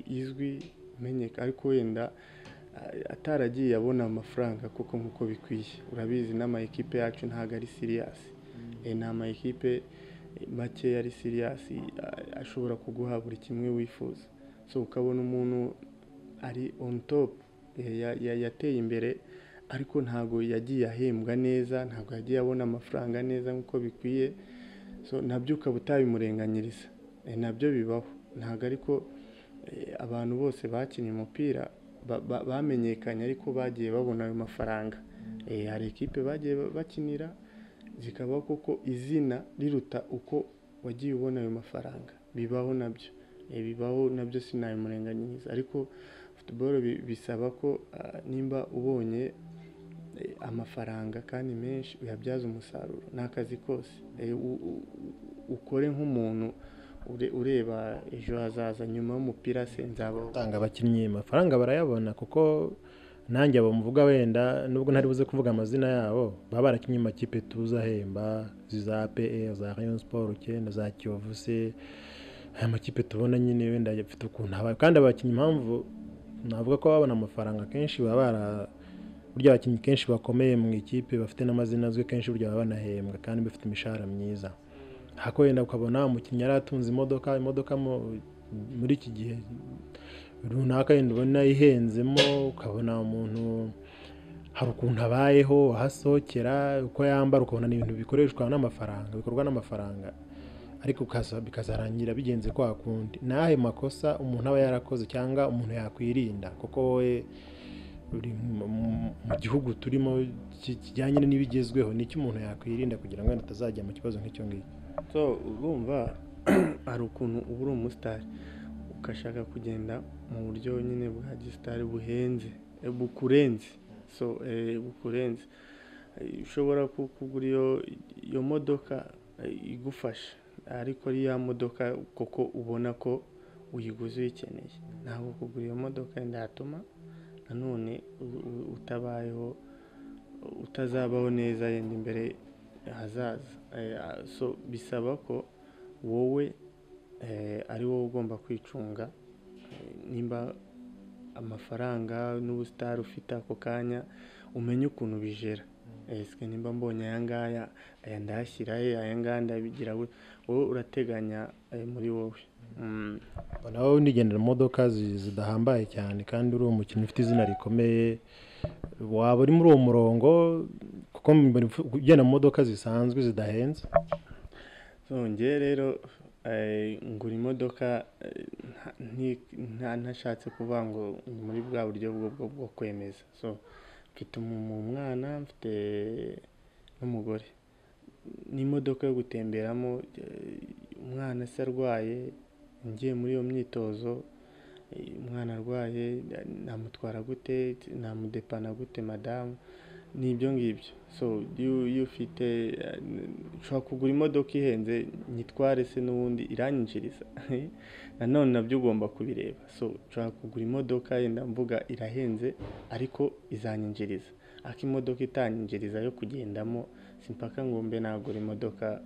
izwi imenyeka, ariko wenda ataragiye abona amafaranga kuko nk'uko bikwiye. Urabizi n'ama ekipe yacu ntabwo ari serious, ni ama ekipe make ari serious ashobora kuguha buri kimwe wifuza. So ukabona umuntu ari on top, yateye imbere, ariko ntabwo yagiye ahembwa neza, ntabwo yagiye abona amafaranga neza nk'uko bikwiye. So nabyo ukaba utabimurenganyiriza, nabyo bibaho. Ntabwo ariko abantu bose bakinnye umupira bamenyekanye, ariko bagiye babona ayo mafaranga. Hari ekipe bagiye bakinira zikabaho koko izina riruta uko wagiye ubona ayo mafaranga, bibaho nabyo, bibaho nabyo, sinabimurenganyiriza. Ariko football bisaba ko nimba ubonye amafaranga kandi menshi uyabyaza umusaruro. Ni akazi kose, ukore nk'umuntu ureba ejo hazaza nyuma y'umupira se nzabaho. Gutanga abakinnyi amafaranga barayabona, kuko nanjye abo mvuga wenda nubwo ntari buze kuvuga amazina yabo, baba barakinnye amakipe tuzi ahemba, za APR, za Rayon Sport 9, za Kiyovu se, aya makipe tubona nyine wenda afite ukuntu abaye. Kandi abakinnyi impamvu navuga ko babona amafaranga kenshi, baba burya abakinnyi kenshi bakomeye mu ikipe bafite n'amazina azwi kenshi, burya baba banahembwa kandi bafite imishahara myiza. Hako wenda ukabona umukinnyi yari atunze imodoka muri iki gihe runaka wenda ubona ihenzemo, ukabona umuntu hari ukuntu abayeho, ahasohokera, uko yambara, ukabona ni ibintu bikoreshwa n'amafaranga, bikorwa n'amafaranga, ariko bikazarangira bigenze kwa kundi. Nahe makosa umuntu aba yarakoze cyangwa umuntu yakwirinda, kuko wowe uri mu gihugu turimo kijyanye n'ibigezweho, n'icyo umuntu yakwirinda kugira ngo atazajya mu kibazo nk'icyo ngicyo? So urumva hari ukuntu uba uri umusitari ugashaka kugenda mu buryo nyine bwa gisitari buhenze, bukurenze. So bukurenze, ushobora kugura iyo modoka igufasha, ariko ari ya modoka koko ubona ko uyiguze uyikeneye. Ntabwo kugura iyo modoka yatuma nanone utabayeho, utazabaho neza yenda imbere hazaza. So bisaba ko wowe ari wowe ugomba kwicunga, nimba amafaranga n'ubusitari ufite ako kanya umenye ukuntu bijera. Ese nimba mbonye aya ngaya, aya ndayashyira he, aya ngaya ndabigira, wowe urateganya muri wowe. Nawe unigendera mu modoka zidahambaye cyane, kandi uri umukinnyi ufite izina rikomeye, waba uri muri uwo murongo, kuko ugenda mu modoka zisanzwe zidahenze. So njye rero ngura imodoka ntashatse kuvuga ngo muri bwa buryo bwo kwemeza. So mfite umwana, mfite n'umugore, n'imodoka yo gutemberamo. Umwana se arwaye, ngiye muri iyo myitozo, umwana arwaye namutwara gute, namudepana gute madamu, ni ibyo ngibyo. So iyo ufite, ushobora kugura imodoka ihenze nyitware se n'ubundi iranyinjiriza, nanone nabyo ugomba kubireba. So ushobora kugura imodoka yenda mvuga irahenze ariko izanyinjiriza, Ariko imodoka itanyinjiriza yo kugendamo, simpaka ngo mbe nagura imodoka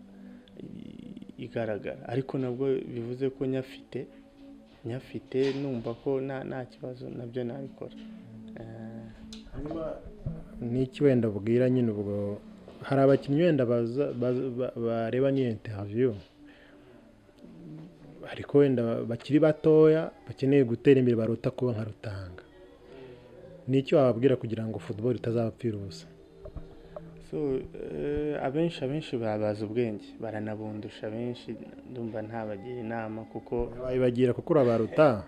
igaragara. Ariko nabwo bivuze ko nyafite numva ko nta kibazo nabyo nabikora. Niki wenda ubwira nyine ubwo hari abakinnyi wenda bareba n'iyo interview, ariko wenda bakiri batoya bakeneye gutera imbere barota kuba nka Rutanga, niki wababwira kugira ngo football itazabapfira ubusa? So abenshi babaza ubwenge, baranabundusha benshi, ndumva ntabagira inama kuko bayibagira kuko urabaruta.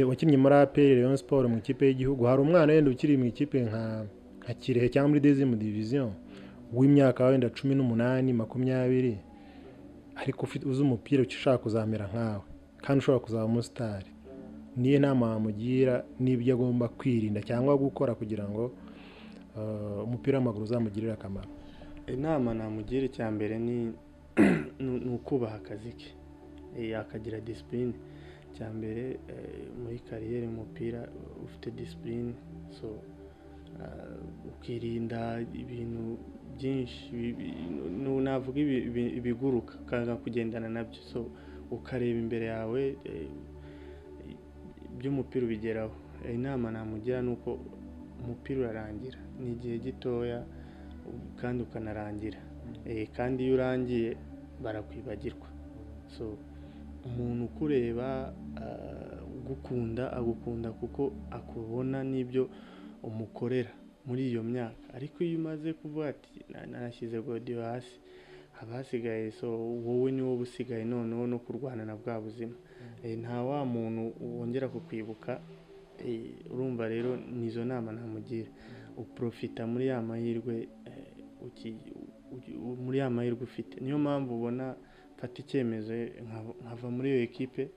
Wakinnye muri APR, Rayon Sport, mu ikipe y'igihugu. Hari umwana wenda ukiri mu ikipe nka Kirehe cyangwa muri deuxième division w'imyaka wenda 18, 20, ariko uzi umupira ushaka kuzamera nkawe kandi ushobora kuzaba umusitari. Niyo nama wamugira n'ibyo agomba kwirinda cyangwa gukora kugira ngo umupira w'amaguru uzamugirire akamaro? Inama namugira icya mbere ni ukubaha akazi ke, akagira discipline. Icya mbere muri kariyeri y'umupira ufite discipline, so ukirinda ibintu byinshi, navuga ibiguruka ukanga kugendana nabyo, so ukareba imbere yawe by'umupira ubigeraho. Inama namugira ni uko umupira urarangira, ni igihe gitoya kandi ukanarangira, kandi iyo urangiye barakwibagirwa. So umuntu ukureba ugukunda agukunda kuko akubona n'ibyo umukorera muri iyo myaka. Ariko iyo umaze kuvuga ati nashyize godiyo hasi, haba hasigaye so wowe ni wowe usigaye noneho no kurwana na bwa buzima, nta wa muntu wongera kukwibuka. Urumva rero nizo nama namugira, uprofita muri ya mahirwe muri ya mahirwe ufite. Niyo mpamvu ubona mfata icyemezo nkava muri iyo ekipe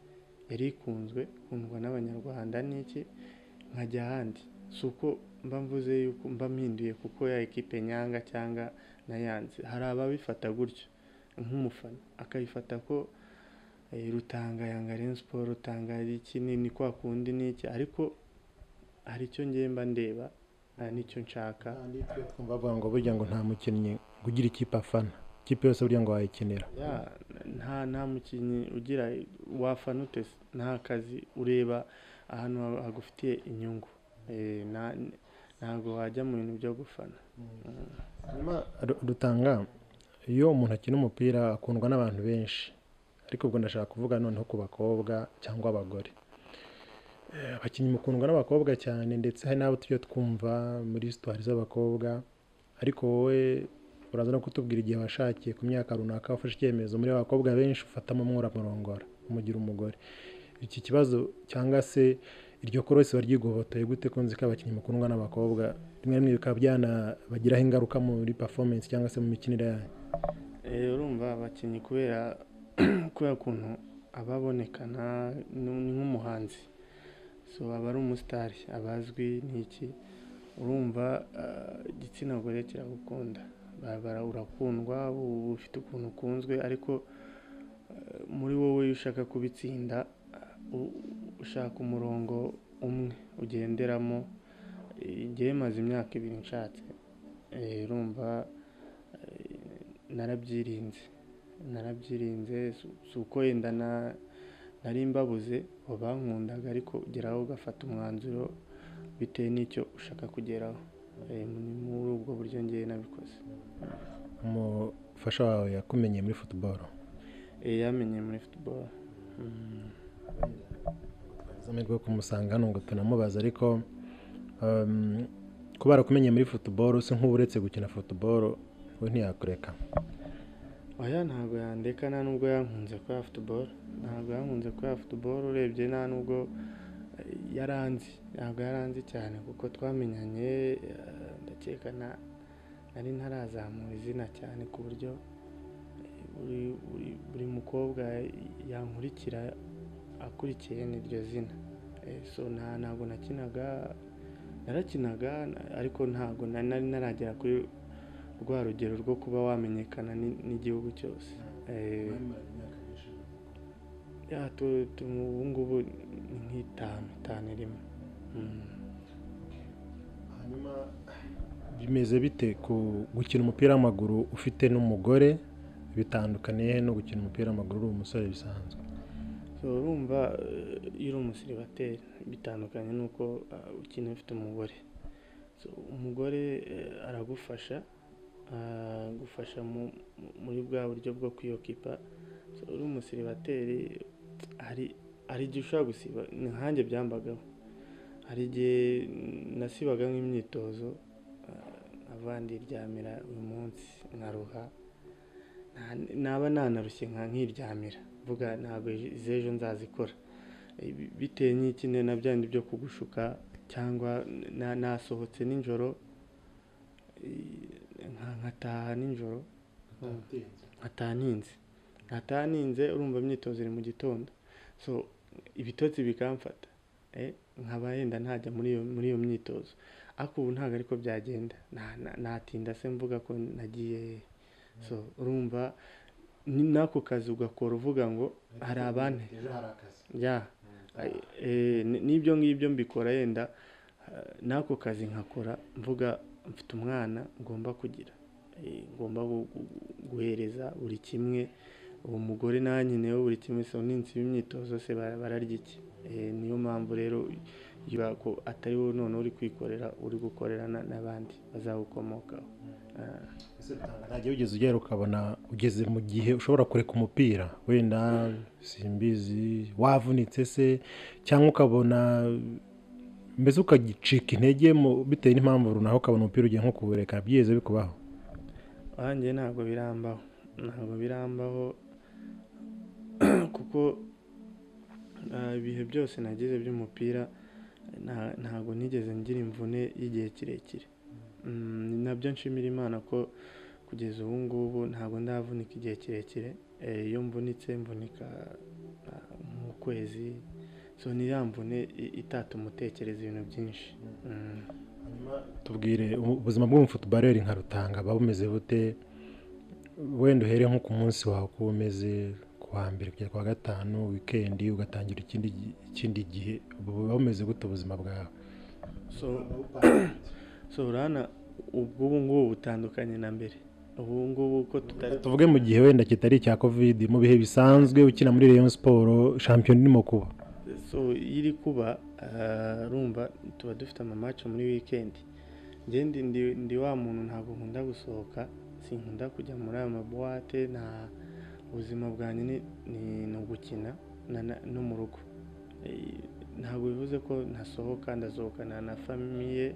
yari ikunzwe kundwa n'Abanyarwanda n'iki, nkajya ahandi. Si uko mba mvuze yuko mba mpinduye kuko ya ekipe nyanga cyangwa nayanze. Hari ababifata gutyo nk'umufana akabifata ko Rutanga yanga Rayon Sport, Rutanga iki ni kwa kundi n'iki, ariko hari icyo ngiye mba ndeba n'icyo nshaka. Twumva bavuga ngo burya ngo nta mukinnyi ugira ikipe afana, ikipe yose burya ngo wayikinira. Nta mukinnyi ugira wafana ute, nta kazi ureba ahantu hagufitiye inyungu, ntabwo wajya mu bintu byo gufana. Rutanga, iyo umuntu akina umupira akundwa n'abantu benshi, ariko ubwo ndashaka kuvuga noneho ku bakobwa cyangwa abagore. Abakinnyi mukundwa n'abakobwa cyane, ndetse hari n'abo tujya twumva muri histoire z'abakobwa, ariko wowe uraza no kutubwira igihe washakiye ku myaka runaka wafashe icyemezo muri abakobwa benshi ufatamo umwe uramurongora umugira umugore. Iki kibazo cyangwa se iryo korosi waryigobotoye gute ko nzi ko abakinnyi mukundwa n'abakobwa rimwe rimwe bikaba byanabagiraho ingaruka muri performance cyangwa se mu mikinire yanyu? Urumva abakinnyi kubera ukuntu ababonekana ni nk'umuhanzi, so aba ari umusitari, abazwi n'iki, urumva igitsina gore kiragukunda, urakundwa, ufite ukuntu ukunzwe, ariko muri wowe iyo ushaka kubitsinda ushaka umurongo umwe ugenderamo. Njyewe maze imyaka 2 nshatse, urumva narabyirinze, si uko wenda nari mbabuze bankundaga, ariko ugeraho ugafata umwanzuro bitewe n'icyo ushaka kugeraho. Ni muri ubwo buryo ngewe nabikoze. Umufasha wawe yakumenye muri football? Yamenye muri football. Amahirwe yo kumusanga hano ngo tunamubaze, ariko kuba barakumenye muri football se nk'ubu uretse gukina football we ntiyakureka? Oya, ntabwo yandeka, nta nubwo yankunze kubera football, ntabwo yankunze kubera football, urebye nta nubwo yaranzi, ntabwo yaranzi cyane kuko twamenyanye ndakeka nari ntarazamura izina cyane ku buryo buri mukobwa yankurikira akurikiye n'iryo zina. So ntabwo nakinaga, narakinaga ariko ntabwo nari naragera kuri rwa rugero rwo kuba wamenyekana n'igihugu cyose. Ubu ngubu ni nk'itanu irimo. Hanyuma Bimeze bite gukina umupira w'amaguru ufite n'umugore, bitandukaniye no gukina umupira w'amaguru uri umusore bisanzwe? So urumva iyo uri umusiribateri bitandukanye n'uko ukina ufite umugore. So umugore aragufasha, gufasha muri bwa buryo bwo kwiyokipa. So uri umusiribateri hari igihe ushobora gusiba, ni nkanjye byambagaho, hari igihe nasibaga nk'imyitozo nkavandiryamira uyu munsi nkaruha, naba nanarushye nkiryamira mvuga ntabwo iz'ejo nzazikora, bitewe n'iki na byandi byo kugushuka, cyangwa nasohotse nijoro nkataha nijoro nkataha ninze, urumva imyitozo iri mu gitondo, so ibitotsi bikamfata, nkaba yenda ntajya muri iyo myitozo. Ariko ubu ntabwo ariko byagenda, natinda se mvuga ko nagiye. So urumva n'ako kazi ugakora uvuga ngo hari abandi n'ibyo ngibyo mbikora, yenda n'ako kazi nkakora mvuga mfite umwana ngomba kugira, ngomba guhereza buri kimwe, uwo mugore nanjye buri kimwe. So ninsiba imyitozo se bararya iki? Niyo mpamvu rero ko atari wowe none uri kwikorera, uri gukorera n'abandi bazagukomokaho. Ntajya wigeze ugera ukabona ugeze mu gihe ushobora kureka umupira, wenda simbizi wavunitse se, cyangwa ukabona mbese ukagicika intege bitewe n'impamvu runaka, ukabona umupira ugiye nko kuwureka, byigeze bikubaho? Wanjye ntabwo birambaho kuko ibihe byose nagize by'umupira ntabwo nigeze ngira imvune y'igihe kirekire. Nabyo nshimira Imana ko kugeza ubu ngubu ntabwo ndavunika igihe kirekire. Iyo mvunitse mvunika mu kwezi, so ni ya mvune itatuma utekereza ibintu byinshi. Tubwire ubuzima bw'umufutubareri nka Rutanga buba bumeze bute? Wenda uhere nko ku munsi wawe uko umeze ku wa mbere kugera ku wa gatanu, wikendi ugatangira ikindi gihe, buba bumeze gute ubuzima bwawe? So urana ubwo ngubu butandukanye na mbere. Ubu ngubu ko tutari, tuvuge mu gihe wenda kitari icya Covid, mu bihe bisanzwe ukina muri Rayon Sport, shampiyona irimo kuba. So iri kuba urumva tuba dufite ama match muri weekend. Nge ndi wa muntu ntabwo nkunda gusohoka, sinkunda kujya muri aya maboîte, nta ubuzima bwanjye ni ugukina no mu rugo. Ntabwo bivuze ko ntasohoka, ndasohokana na famille,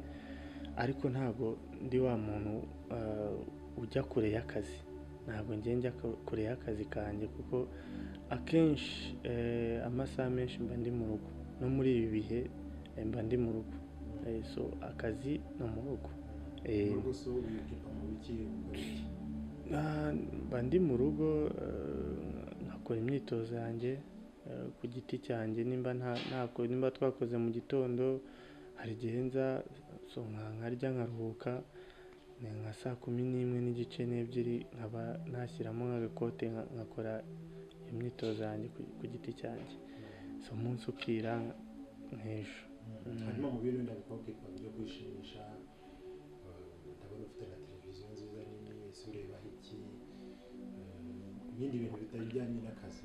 ariko ntabwo ndi wa muntu ujya kure y'akazi. Ntabwo ngiye njya kure y'akazi kanjye, kuko akenshi amasaha menshi mba ndi mu rugo, no muri ibi bihe mba ndi mu rugo. So akazi no mu rugo. Mba ndi mu rugo nkakora imyitozo yanjye ku giti cyanjye, nimba nimba twakoze mu gitondo hari igihe nza so nkarya nkaruhuka, nka saa 11:30 2 nkaba nashyiramo nk'agakote nkakora imyitozo yanjye ku giti cyanjye. So umunsi ukira nk'ejo. Hanyuma mu bintu wenda bikaba byo kwishimisha, ndabona ufite na televiziyo nziza nini, ese ureba iki? Ibindi bintu bitajyanye n'akazi,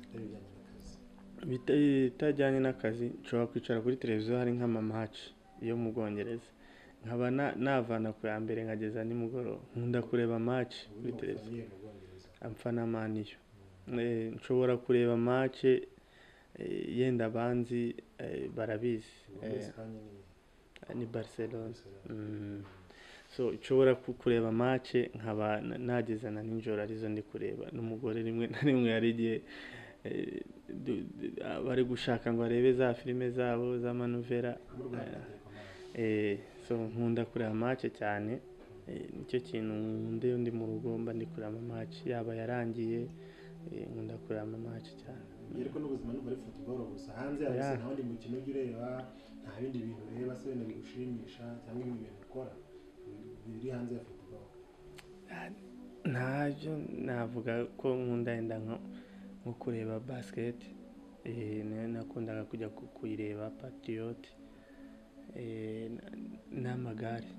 bitajyanye n'akazi, nshobora kwicara kuri televiziyo hari nk'ama match yo mu Bwongereza, nkaba navana ku ya mbere nkageza nimugoroba. Nkunda kureba match kuri televiziyo, amfana Man U. Nshobora kureba match yenda abanzi barabizi, ni Barcelona. So nshobora kureba match nkaba nageza na nijoro arizo ndi kureba n'umugore. Rimwe na rimwe hari igihe bari gushaka ngo arebe za filime zabo z'amanuvera. So nkunda kureba match cyane, nicyo kintu nkunda iyo ndi mu rugo mba ndi kureba match, yaba yarangiye nkunda kureba match cyane. Ariko n'ubuzima ni muri football gusa, hanze yawe se nta wundi mukino ujya ureba, nta bindi bintu ureba se wenda bigushimisha cyangwa ibindi bintu ukora biri hanze ya football? Ntabyo navuga ko nkunda yenda nko kureba basket, nakundaga kujya kuyireba Patriot. N'amagare.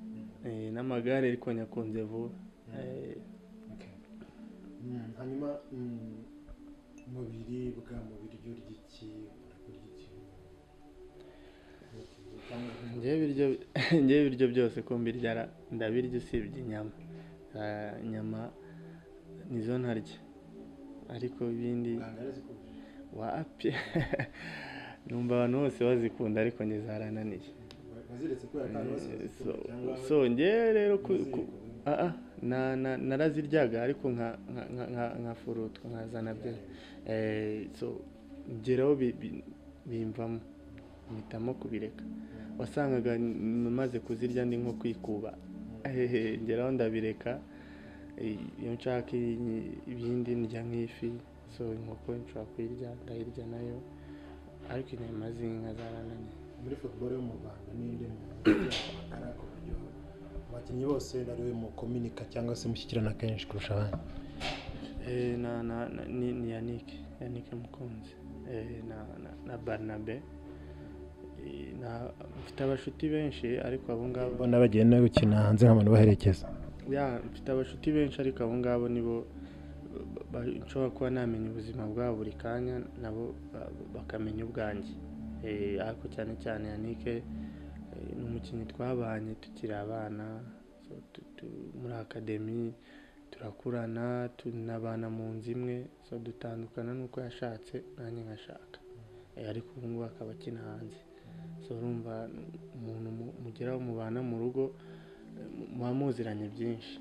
N'amagare ariko nyakunze vuba. Hanyuma mu biribwa, mu biryo urya iki, ukunda kurya iki? Njyewe ibiryo byose ko mbirya ndabirya usibye inyama. Inyama nizo ntarya, ariko ibindi wapi. Numva abantu bose bazikunda ariko njye zarananiye. So njye rero naraziryaga ariko nka furutwa nkazana byo. So ngeraho bimvamo mpitamo kubireka. Wasangaga maze kuzirya ndi nko kwikuba, ngeraho ndabireka. Iyo nshaka ibindi ndya nk'ifi, so inkoko nshobora kuyirya ndayirya nayo, ariko inyama z'inka zarananiye. Muri football yo mu Rwanda n'indi muntu ku buryo abakinnyi bose ari we mukominika cyangwa se mushyikirana kenshi kurusha abandi? Ni Yannick Mukunzi na Barnabe. Mfite abashuti benshi ariko abo ngabo mbona bagenda gukina hanze nk'abantu baherekeza. Mfite abashuti benshi ariko abo ngabo nibo nshobora kuba namenya ubuzima bwabo buri kanya, nabo bakamenya ubwanjye. Ariko cyane cyane Yannick ni umukinnyi twabanye tukiri abana, muri akademi turakurana, tunabana mu nzu imwe, so dutandukana nuko yashatse nanjye nkashaka, ariko ubu ngubu akaba akina hanze. So urumva umuntu mugeraho mubana mu rugo muba muziranye byinshi.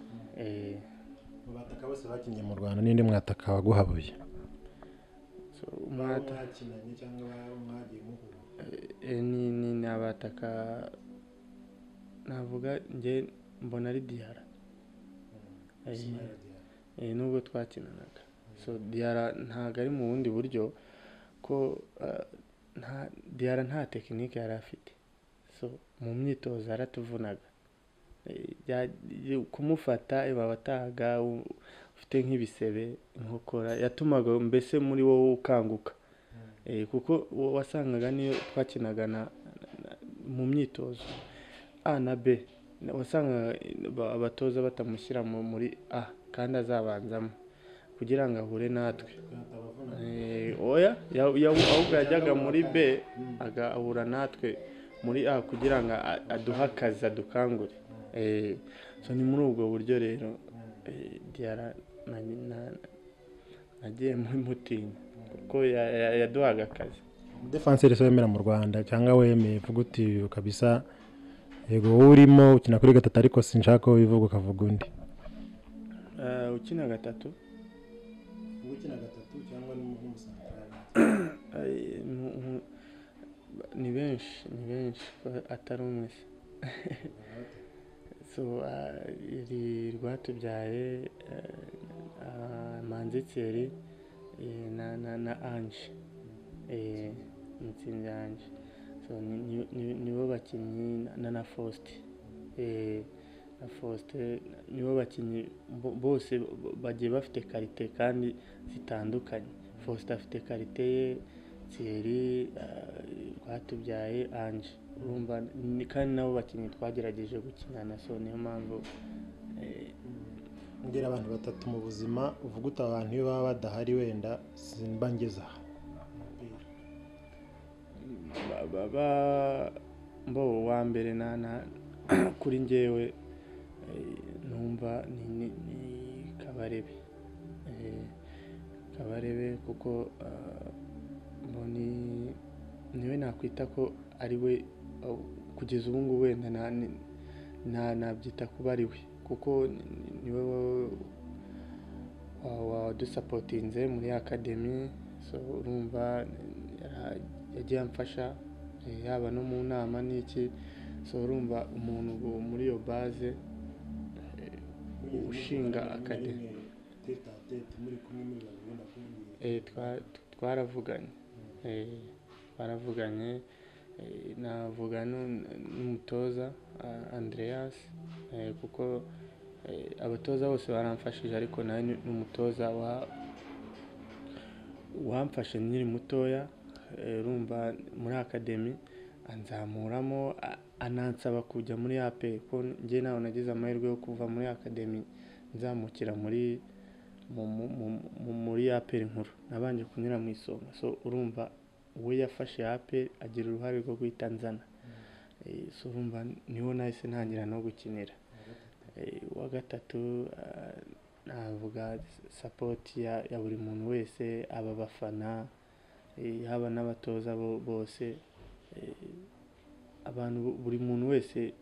Mu bataka bose bakinnye mu Rwanda n'indi mwataka waguhabuye? Mwakinanye cyangwa mwagiye muhura? Ni abataka navuga njye mbona ari Diarra. Nubwo twakinanaga. So Diarra ntabwo ari mu bundi buryo ko Diarra nta tekinike yari afite. So mu myitozo yaratuvunaga. Kumufata babataga ufite nk'ibisebe inkokora yatumaga mbese muri wowe ukanguka. Kuko wasangaga niyo twakinaga mu myitozo A na B, wasangaga abatoza batamushyira muri A kandi azabanzamo kugira ngo ahure natwe. Oya, ahubwo yajyaga muri B agahura natwe muri A kugira ngo aduhe akazi adukangure. So ni muri ubwo buryo rero Diarra nagiye mutinya kuko yaduhaga akazi. Umudefanseri se wemera mu Rwanda cyangwa wemeye uvuga uti kabisa yego wowe urimo ukina kuri gatatu ariko sinshaka ko wivuga ukavuga undi? Ukina gatatu? Ukina gatatu cyangwa n'umusantarari? Ni benshi, ni benshi atari umwe se. So iri Rwatubyaye, Manzi Thierry na Ange, Mutsinzi Ange. So nibo bakinnyi na Faustin, na Faustin nibo bakinnyi bose bagiye bafite karite kandi zitandukanye. Faustin afite karite ye, Thierry, Rwatubyaye, Ange. Urumva kandi nabo bakinnyi twagerageje gukinana, so niyo mpamvu. Mbwira abantu batatu mu buzima uvuga uti abantu iyo baba badahari wenda simba ngeze aha. Mbo wa mbere na kuri njyewe numva ni Kabarebe. Kabarebe kuko mboni niwe nakwita ko ari we kugeza ubu ngubu wenda nabyita kuba ari we, kuko niwe wadusapotinze muri akademi. So urumva yagiye amfasha yaba no mu nama n'iki. So urumva umuntu muri iyo base ushinga akademi. Twaravuganye, twaravuganye, navuga n'umutoza Andreas, kuko abatoza bose baramfashije ariko nawe n'umutoza wamfashe nkiri mutoya. Urumva muri akademi Anzamuramo, anansaba kujya muri APR, ko njye nawe nagize amahirwe yo kuva muri academy nzamukira muri muri APR nkuru, nabanje kunyura mu Isonga. So urumva we yafashe APR agira uruhare rwo guhita nzana. So urumva niho nahise ntangira no gukinira. Uwa gatatu navuga support ya buri muntu wese, aba bafana, haba n'abatoza bose, abantu, buri muntu wese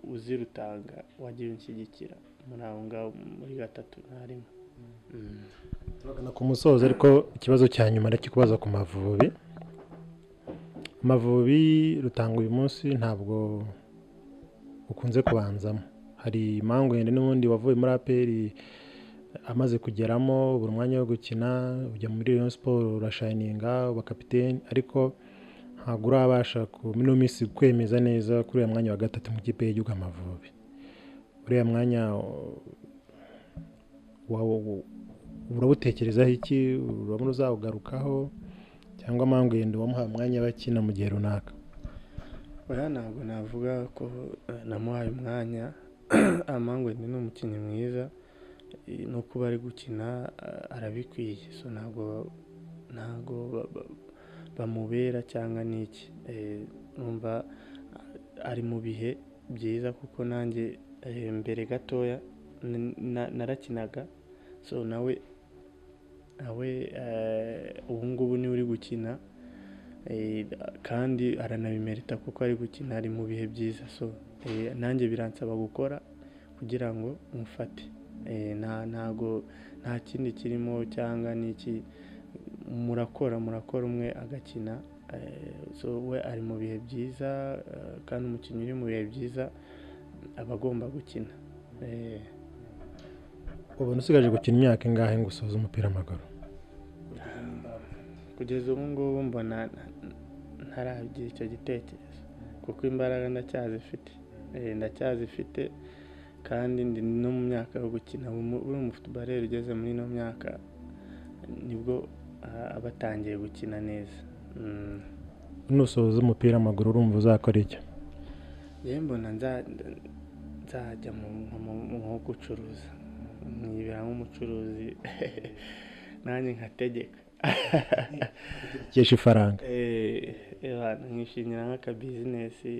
uzi Rutanga wagiye unshyigikira muri aho ngaho muri gatatu ntarimo. Turagana ku musozo, ariko ikibazo cya nyuma ndakikubaza ku Mavubi. Amavubi Rutanga uyu munsi ntabwo ukunze kubanzamo, hari Mangwende n'ubundi wavuye muri APR amaze kugeramo buri mwanya wo gukina, ujya muri Rayon Sport urashininga uba kapiteni, ariko ntabwo urabasha ku mino minsi kwemeza neza kuri uriya mwanya wa gatatu mu ikipe y'igihugu Amavubi. Uriya mwanya urawutekerezaho iki? Urabona uzawugarukaho cyangwa Mangwende wamuhaye umwanya bakina mu gihe runaka? Oya, ntabwo navuga ko namuhaye umwanya. Mangwende ni umukinnyi mwiza, no kuba ari gukina arabikwiye, so ntabwo bamubera cyangwa niki. Numva ari mu bihe byiza, kuko nanjye mbere gatoya narakinaga, so nawe ubu ngubu niwe uri gukina, kandi aranabimerita kuko ari gukina, ari mu bihe byiza. So nanjye biransaba gukora kugira ngo mufate. Ntago nta kindi kirimo cyangwa niki, murakora umwe agakina. So we ari mu bihe byiza, kandi umukinnyi uri mu bihe byiza aba agomba gukina. Ubona usigaje gukina imyaka ingahe ngo usoze umupira w'amaguru? Kugeza ubu ngubu mbona ntaragira icyo gitekerezo, kuko imbaraga ndacyazifite, kandi ndi no mu myaka yo gukina. Uri umufutubareri ugeze muri ino myaka nibwo aba atangiye gukina neza. Nusoza umupira w'amaguru urumva uzakora iki? Njyewe mbona nzajya mu gucuruza, nkibera nk'umucuruzi nanjye nkategeka kesha ifaranga, nkishingira nk'akabizinesi.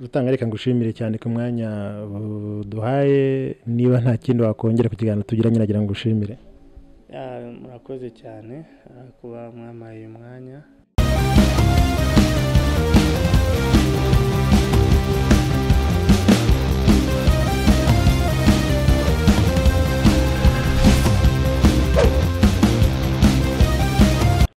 Rutanga, reka ngushimire cyane ku mwanya duhaye. Niba nta kindi wakongera ku kiganiro tugiranye, nagira ngo ngushimire. Murakoze cyane kuba mwamaye uyu mwanya.